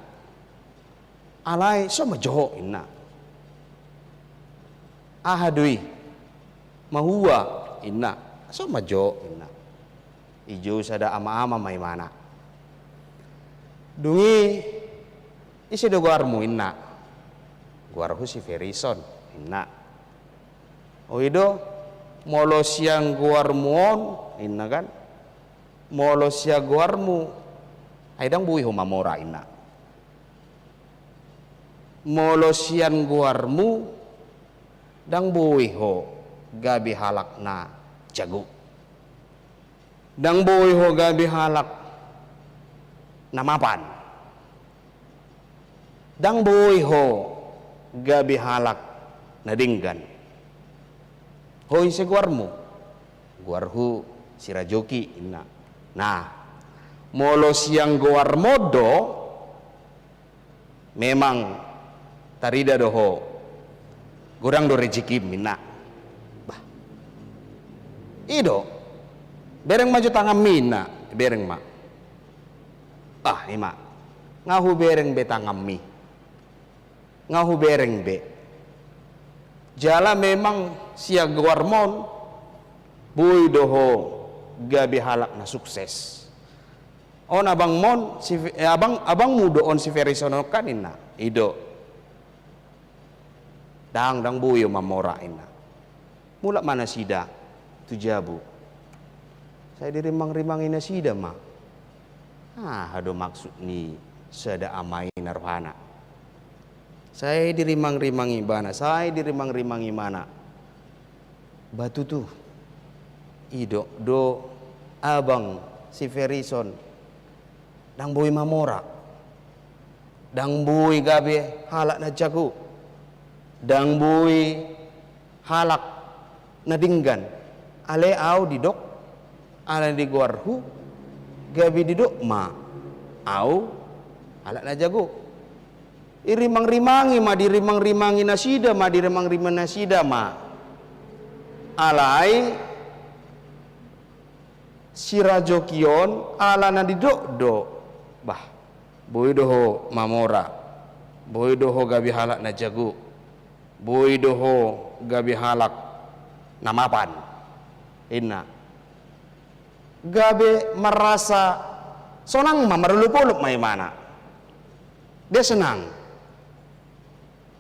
"Alai son ma jo ho," inna. "Aha do i?" "Mahua," inna. "Son ma jo ho," inna. Dijou sada ama-ama ma imana. Dung i, "Ise do goarmu?" inna. "Goarhu si Ferison," inna. "O i do, molo sian goarmu on," inna kan, "molo sian goarmu, ai ndang boi ho mamora," inna. "Molo sian goarmu, ndang boi ho gabe halak na jago. Ndang boi ho gabe halak na mapan. Ndang boi ho gabe halak na denggan. Ho ise goarmu?" "Goarhu si Rajoki," inna. "Nah, molo sian goarmu on do, memang tarida do ho, godang do rejekim," inna. Bah. "I do, Bereng ma jo tanganmi, ninna. Bereng ma. Ah, i ma. Nga hubereng be tanganmi. Nga hubereng be. Jala memang sian goarmon, boi do ho gabe halak na sukses. On abangmon, si, eh, abang, abangmu do on si Ferison on kan, ninna. I do. Ndang, ndang boi ho mamora, ninna. Mulak ma nasida tu jabu. Sai dirimang-rimangi nasida ma. Aha do maksud ni sada ama i na rohana. Sai dirimang-rimangi ibana, sai dirimang-rimangi ibana. Ba tutu. I do, do abang si Ferison. Ndang boi mamora. Ndang boi gabe halak na jago. Ndang boi halak na denggan. Alai au didok, ala ni goarhu, gabe didok ma au halak na jago. Dirimang-rimangi ma, dirimang-rimangi nasida ma, dirimang-rimangi nasida ma. Alai si Rajoki on ala na didok do. Bah, boi do ho mamora. Boi do ho gabe halak na jago. Boi do ho gabe halak na mapan, ninna. Gabe marasa sonang ma, marolop-olop ma ibana. Dia senang.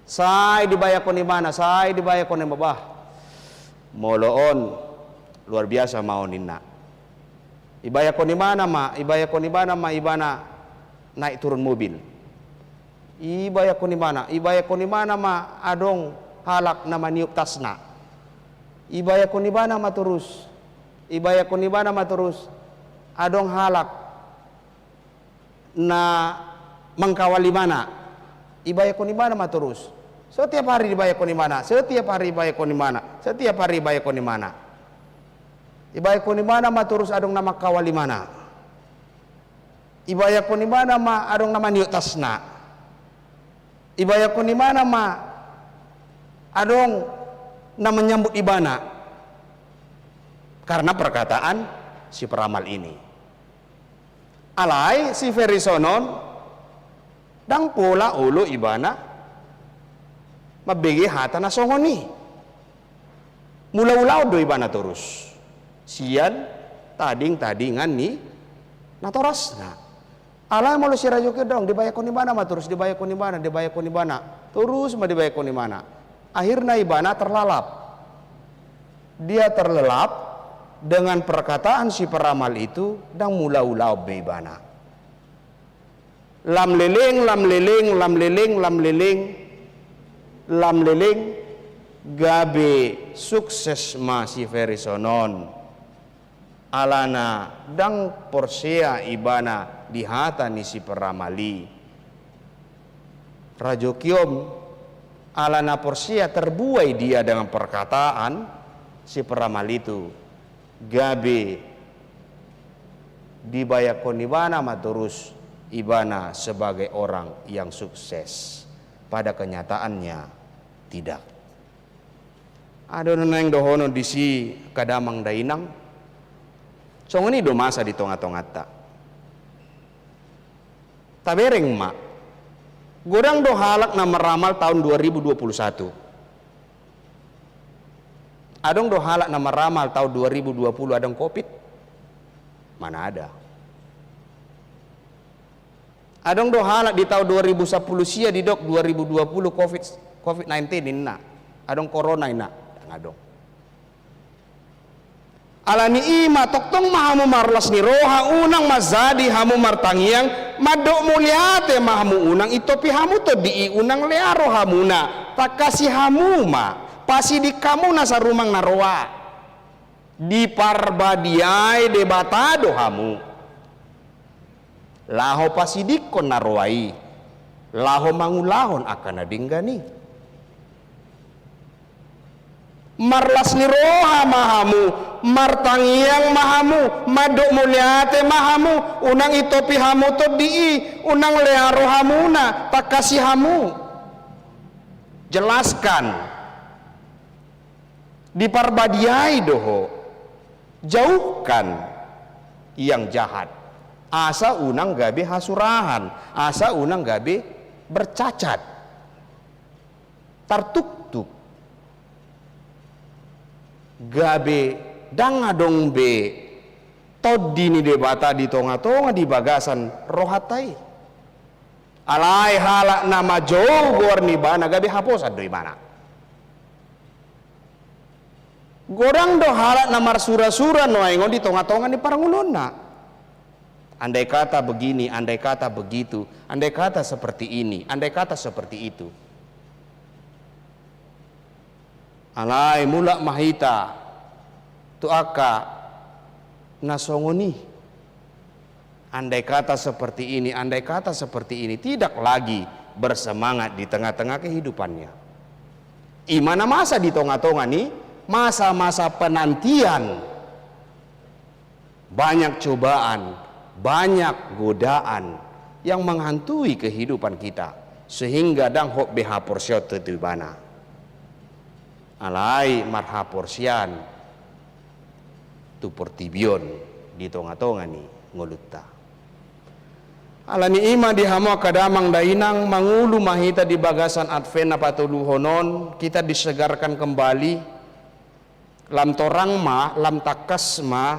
Sai dibayangkon ibana, sai dibayangkon ibana, bah. Molo on, luar biasa ma on, ninna. Dibayangkon ibana ma, dibayangkon ibana ma, ibana naik turun mobil. Dibayangkon ibana, dibayangkon ibana ma adong halak na maniop tasna. Dibayangkon ibana ma torus, dibayangkon ibana ma torus adong halak na mangkawal ibana. Dibayangkon ibana ma torus. Setiap hari dibayangkon ibana, setiap hari dibayangkon ibana, setiap hari dibayangkon ibana. Dibayangkon ibana ma torus adong na mangkawal ibana. Dibayangkon ibana ma adong na maniop tasna. Dibayangkon ibana ma adong na menyambut ibana. Karena perkataan si peramal ini. Alai si Ferison on, ndang pola olo ibana mambege hata na songon i. Mula ulaon do ibana torus sian tading-tadingan ni natorasna. Alai molo si Rajoki on ndang, dibayangkon ibana ma torus, dibayangkon ibana, dibayangkon ibana. Torus ma dibayangkon ibana. Akhirna ibana terlalap. Dia terlelap dengan perkataan si peramal itu, ndang mula ulaon be ibana. Lam leleng, lam leleng, lam leleng, lam leleng, lam leleng, gabe sukses ma si Ferison on. Alana ndang porsea ibana di hata ni si peramal i. Rajoki on, alana porsea, terbuai dia dengan perkataan si peramal itu, gabe dibayangkon ibana ma torus ibana sebagai orang yang sukses. Pada kenyataannya tidak. Adong naeng dohonon disi angka damang dainang. Songon i do masa di tonga-tonganta. Tabereng ma. Godang do halak na meramal tahun dua ribu dua puluh satu. Adong do halak na meramal tahun dua ribu dua puluh adong covid? Mana ada. Adong do halak di tahun dua ribu sapuluh sia didok dua ribu dua puluh covid, covid nineteen ninna. Adong corona ninna. Ndang adong. Ala ni i ma tongtong ma hamu marlas ni roha, unang manjadi hamu martangiang, mandok mauliate ma hamu, unang intopi hamu tondi i, unang lea rohamuna, tangkasi hamu ma, pasidik hamu nasa rumang na roa. Diparbadiai Debata do hamu. Laho pasidikkon na roa i, laho mangulahon angka na denggan i. Marlas ni roha ma hamu, martangiang ma hamu, mandok mauliate ma hamu, unang intopi hamu tondi i, unang lea rohamuna, tangkasi hamu. Jelaskan. Diparbadiai do ho. Jauhkan. yang jahat, asa unang gabe hasurahan, asa unang gabe bercacat, tartuktuk, gabe ndang adong be Tondi ni Debata di tongatonga di bagasan rohanta i. Alai halak na manjou goar ni ibana gabe haposan do ibana. Godang do halak na marsurasura nuaeng on di tongatonga ni parngoluonna. Andai kata begini, andai kata begitu, andai kata seperti ini, andai kata seperti itu. Alai mulak ma hita tu angka na songon i. Andai kata seperti ini, andai kata seperti ini, tidak lagi bersemangat di tengah-tengah kehidupannya. I ma na masa di tongatonga ni masa-masa penantian. Banyak cobaan, banyak godaan yang menghantui kehidupan kita, sehingga ndang hot be haporseaonta tu ibana. Alai marhaporsean tu portibi on di tongatonga ni ngolunta. Alani i ma di hamu angka damang dainang, mangolu ma hita di bagasan Advent na patoluhon on, kita disegarkan kembali. Lam torang ma, lam tangkas ma,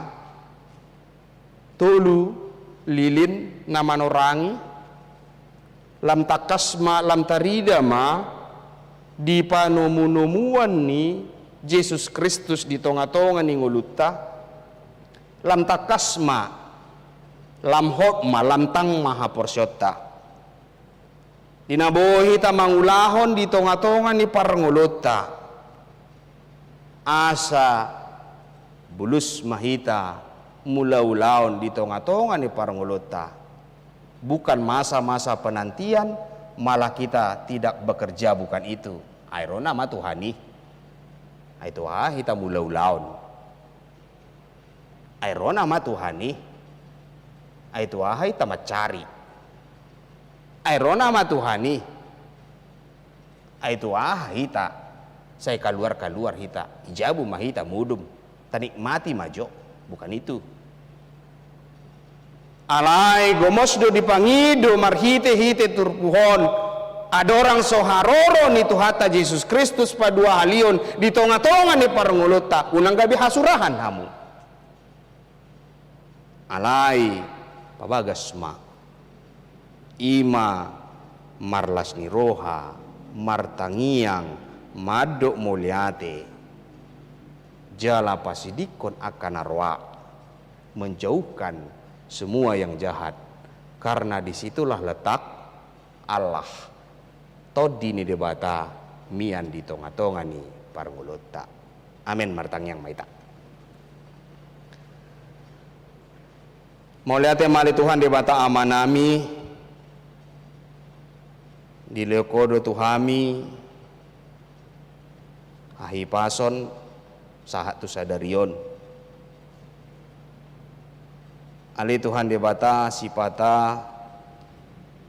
tolu lilin na manorangi, lam tangkas ma, lam tarida ma di panomunomuan ni Jesus Kristus di tongatonga ni ngolunta, lam tangkas ma, lam hot ma, lam tang ma haporseaonta. Di na boi hita mangulahon di tongatonga ni parngoluonta, asa bulus ma hita mulaulaon di tongatonga ni parngoluonta. Bukan masa-masa penantian, malah kita tidak bekerja bukan itu. Ai ro nama Tuhan i. Ai tu aha hita mulaulaon. Ai ro nama Tuhan i. Ai tu aha hita mancari. Ai ro nama Tuhan i. Ai tu aha hita sai kaluar-kaluar hita. I jabu ma hita modom. Tanikmati ma jo. Bukan itu. Alai gomos do dipangido marhitehite turpuk on, andorang so haroro ni Tuhanta Jesus Kristus paduahalihon di tongatonga ni parngoluonta, unang gabe hasurahan hamu. Alai pabagas ma, i ma marlas ni roha, martangiang, mandok mauliate, jala pasidingkon angka na roa, menjauhkan semua yang jahat, karena di situlah letak Allah, Tondi ni Debata, mian di tongatonga ni parngoluonta. Amen. Martangiang ma hita. Mauliate ma ale Tuhan Debata Amanami, dilehon Ho do tu hami hahipason sahat tu sadari on. Ale Tuhan Debata, sipata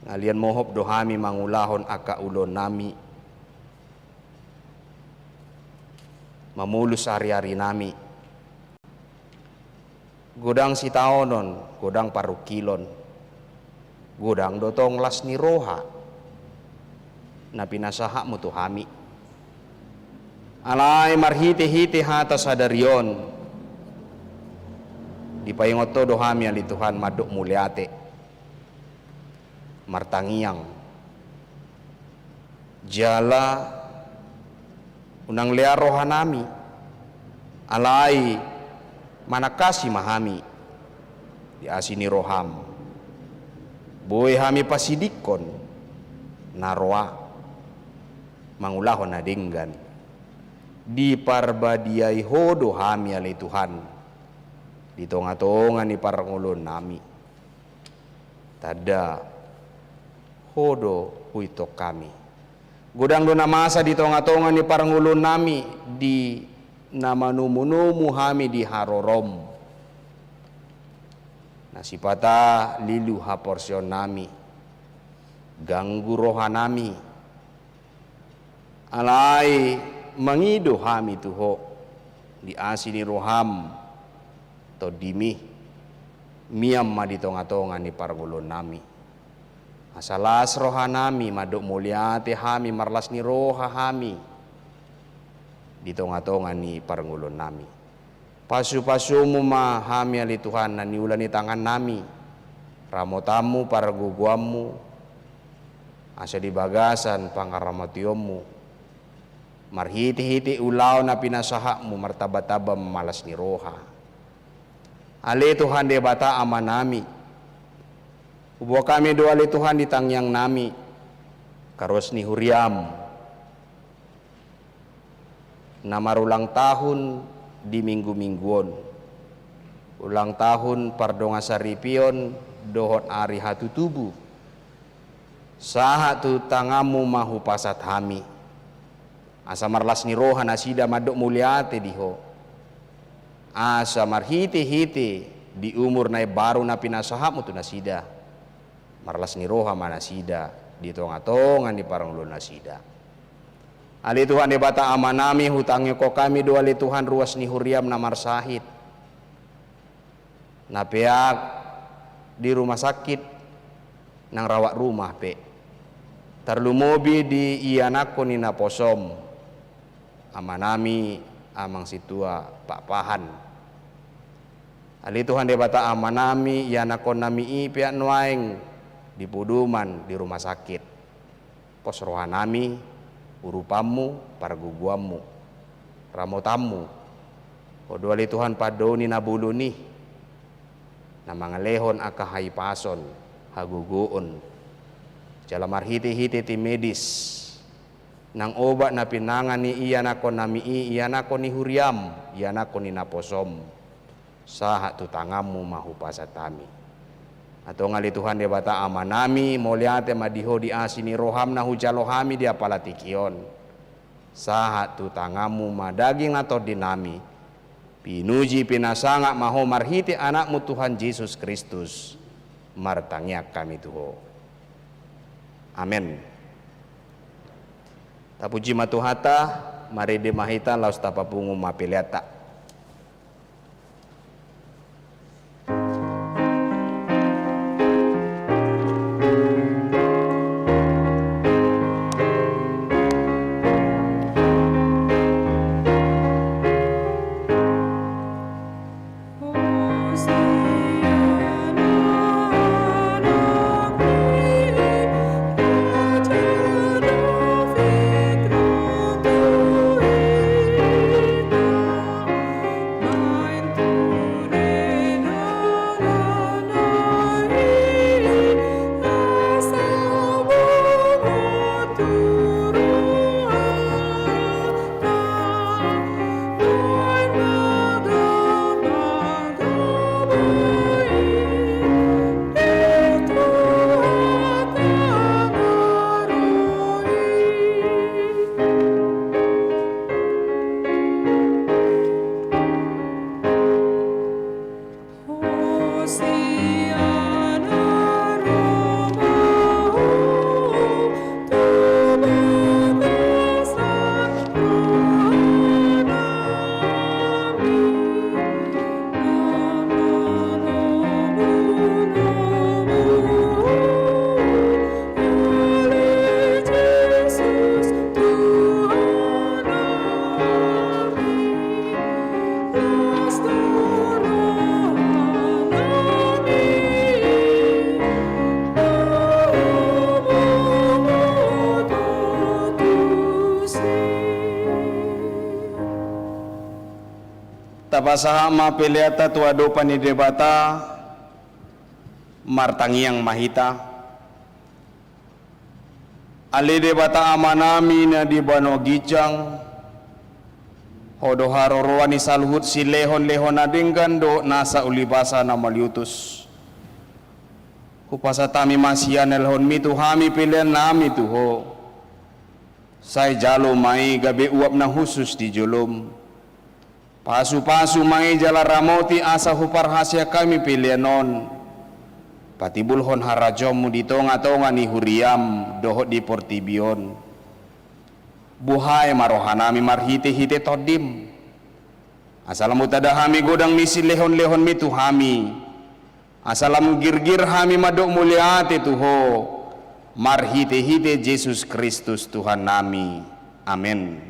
ngalian mohop do hami mangulahon angka ulaonnami, mamolus ariarinami. Godang sitaonon, godang parungkilon, godang do tong las ni roha na pinasahatmu tu hami. Alai marhitehite hata sadari on, dipaingot Ho do hami ale Tuhan mandok mauliate, martangiang, jala unang lean rohanami, alai manangkasi ma hami di asi ni roham. Boi hami pasidingkon na roa, mangulahon na denggan. Diparbadiai Ho do hami ale Tuhan di tongatonga ni parngoluonnami. Tanda Ho do huitong hami. Godang do na masa di tongatonga ni parngoluonnami di na manomunomu hami di harorom, na sipata lilu haporseaonnami, ganggu rohanami. Alai mangido hami tu Ho di asi ni roham, Tondimi, Mian ma di tongatonga ni parngoluonnami. Asa las rohanami, mandok mauliate hami, marlas ni roha hami di tongatonga ni parngoluonnami. Pasupasumu ma hami ale Tuhan na niula ni tangannami, ramotanmu, pargogoanmu, asa di bagasan pangaramotionmu, marhitehite ulaon na pinasahatmu, martambatamba ma las ni roha. Ale Tuhan Debata Amanami, huboan hami do ale Tuhan di tangiangnami, karuas ni huriam na marulang tahun di minggu-minggu on, ulang tahun pardongansaripeon dohot ari hatutubu, sahat tu tanganmu ma hupasahat hami, asa marlas ni roha nasida mandok mauliate di Ho. Asa marhitehite di umur na imbaru na pinasahatmu tu nasida, marlas ni roha ma nasida di tongatonga ni parngoluonnasida. Ale Tuhan Debata Amanami, hutangihon hami do ale Tuhan ruas ni huriam na marsahit, na peak di rumah sakit, nang rawat rumah pe, tarlumobi di ianakhon ni naposom, amanami Amang Sintua Pakpahan. Ale Tuhan Debata Amanami, ianakhonnami i peak nuaeng di podoman di rumah sakit. Pos rohanami urupanmu, pargogoanmu, ramotanmu. Ho do ale Tuhan pandohan ni na bolon i, na mangalehon angka hahipason, hagogoon, jala marhitehite tim medis, nang obat na pinangan ni ianakhonnami i, ianakhon ni huriam, ianakhon ni naposom, sahat tu tanganmu ma hupasahat hami. Antong ale Tuhan Debata Amanami, mauliate ma di Ho di asi ni roham na hujalo hami di apala tingki on. Sahat tu tanganmu ma daging nang tondinami. Pinuji pinasangap ma Ho marhite Anakmu Tuhan Jesus Kristus, martangiang hami tu Ho. Amen. Tapuji ma Tuhanta, marende ma hita laos tapapungu ma peleanta. Tapasahat ma peleanta tu adopan ni Debata, martangiang ma hita. Ale Debata Amanami na di banua ginjang, Ho do haroroan ni saluhut silehonlehon na denggan dohot nasa ulibasa na mauliutus. Hupasahat hami ma sian na nilehonmi tu hami peleannami tu Ho. Sai jalo ma i gabe uap na hushus di jolom. Pasupasu ma i jala ramoti asa huparhaseang hami pelean on patimbulhon harajaonmu di tongatonga ni huriam dohot di portibi on. Buhai ma rohanami marhitehite Tondim, asa lam hutanda hami godang ni silehonlehonmi tu hami, Asa lam girgir hami mandok mauliate tu Ho, marhite-hite Jesus Kristus Tuhannami. Amen.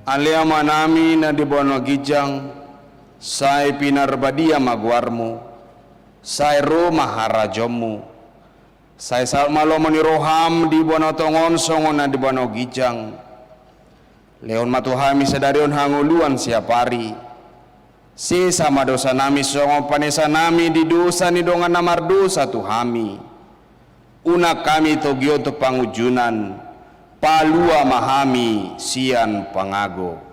Ale Amanami na di banua ginjang, sai pinarbadia ma goarMu, sai ro ma harajaonMu, sai saut ma lomo ni rohaM di banua tonga on songon na di banua ginjang. Lehon ma tu hami sadari on hangoluan siapari. Sesa ma dosanami songon panesanami di dosa ni dongan na mardosa tu hami. Unang hami togihon tu pangunjunan, palua ma hami sian pangago.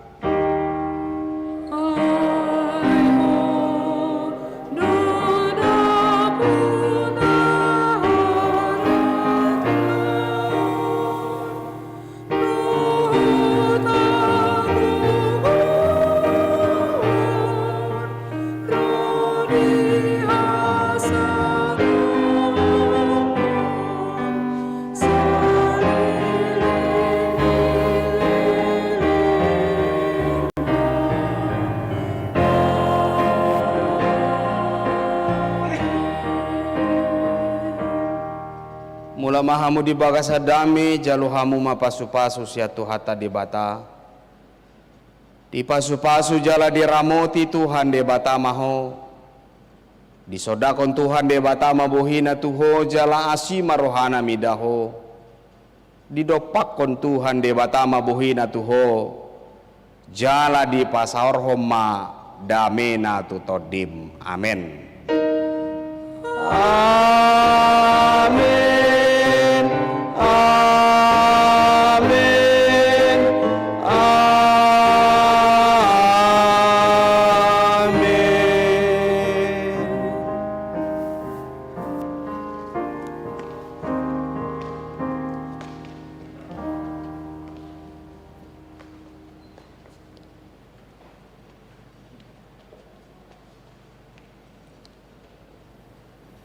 Mula ma hamu di bagasan dame, jalo hamu ma pasupasu sian Tuhanta Debata. Dipasupasu jala diramoti Tuhan Debata ma ho. Disondangkon Tuhan Debata ma bohina tu ho jala asi ma rohana mida ho. Didompakkon Tuhan Debata ma bohina tu ho jala dipasaorhon ma damena tu tondim. Amen. Amen. Amen. Amen.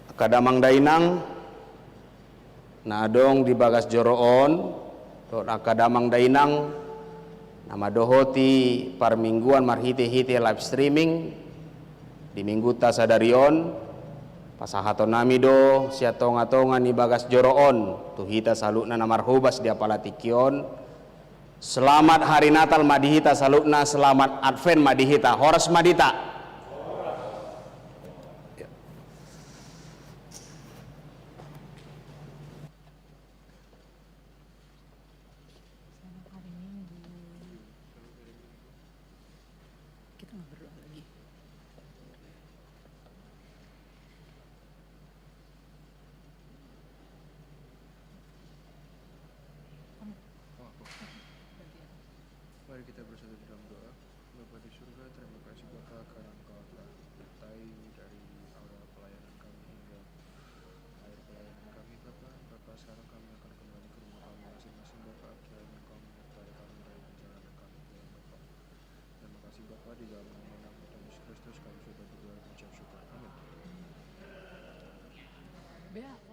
Angka damang dainang na adong di bagas joro on, dohot angka damang dainang na mandohoti parmingguan marhite-hite live streaming di minggunta sadari on, pasahatonnami do sian tonga-tonga ni bagas joro on tu hita saluhutna na marhobas di apala tingki on. Selamat Hari Natal ma di hita saluhutna, selamat Advent ma di hita. Horas ma di hita. Selamat hari Minggu. Kita nggak berdoa lagi. Mari kita bersatu dalam doa. Bapa di surga, terima kasih Bapa karena Engkau telah bertai dari awal pelayanan kami hingga akhir pelayanan kami Bapa. Bapa, sekarang kami akan kembali ke rumah kami masing-masing Bapa. Kiranya Engkau menyertai kami dalam perjalanan kami pulang Bapa. Terima kasih Bapa, di dalam nama Tuhan Yesus Kristus kami sudah berdoa dan mengucap syukur. Amin. Bea.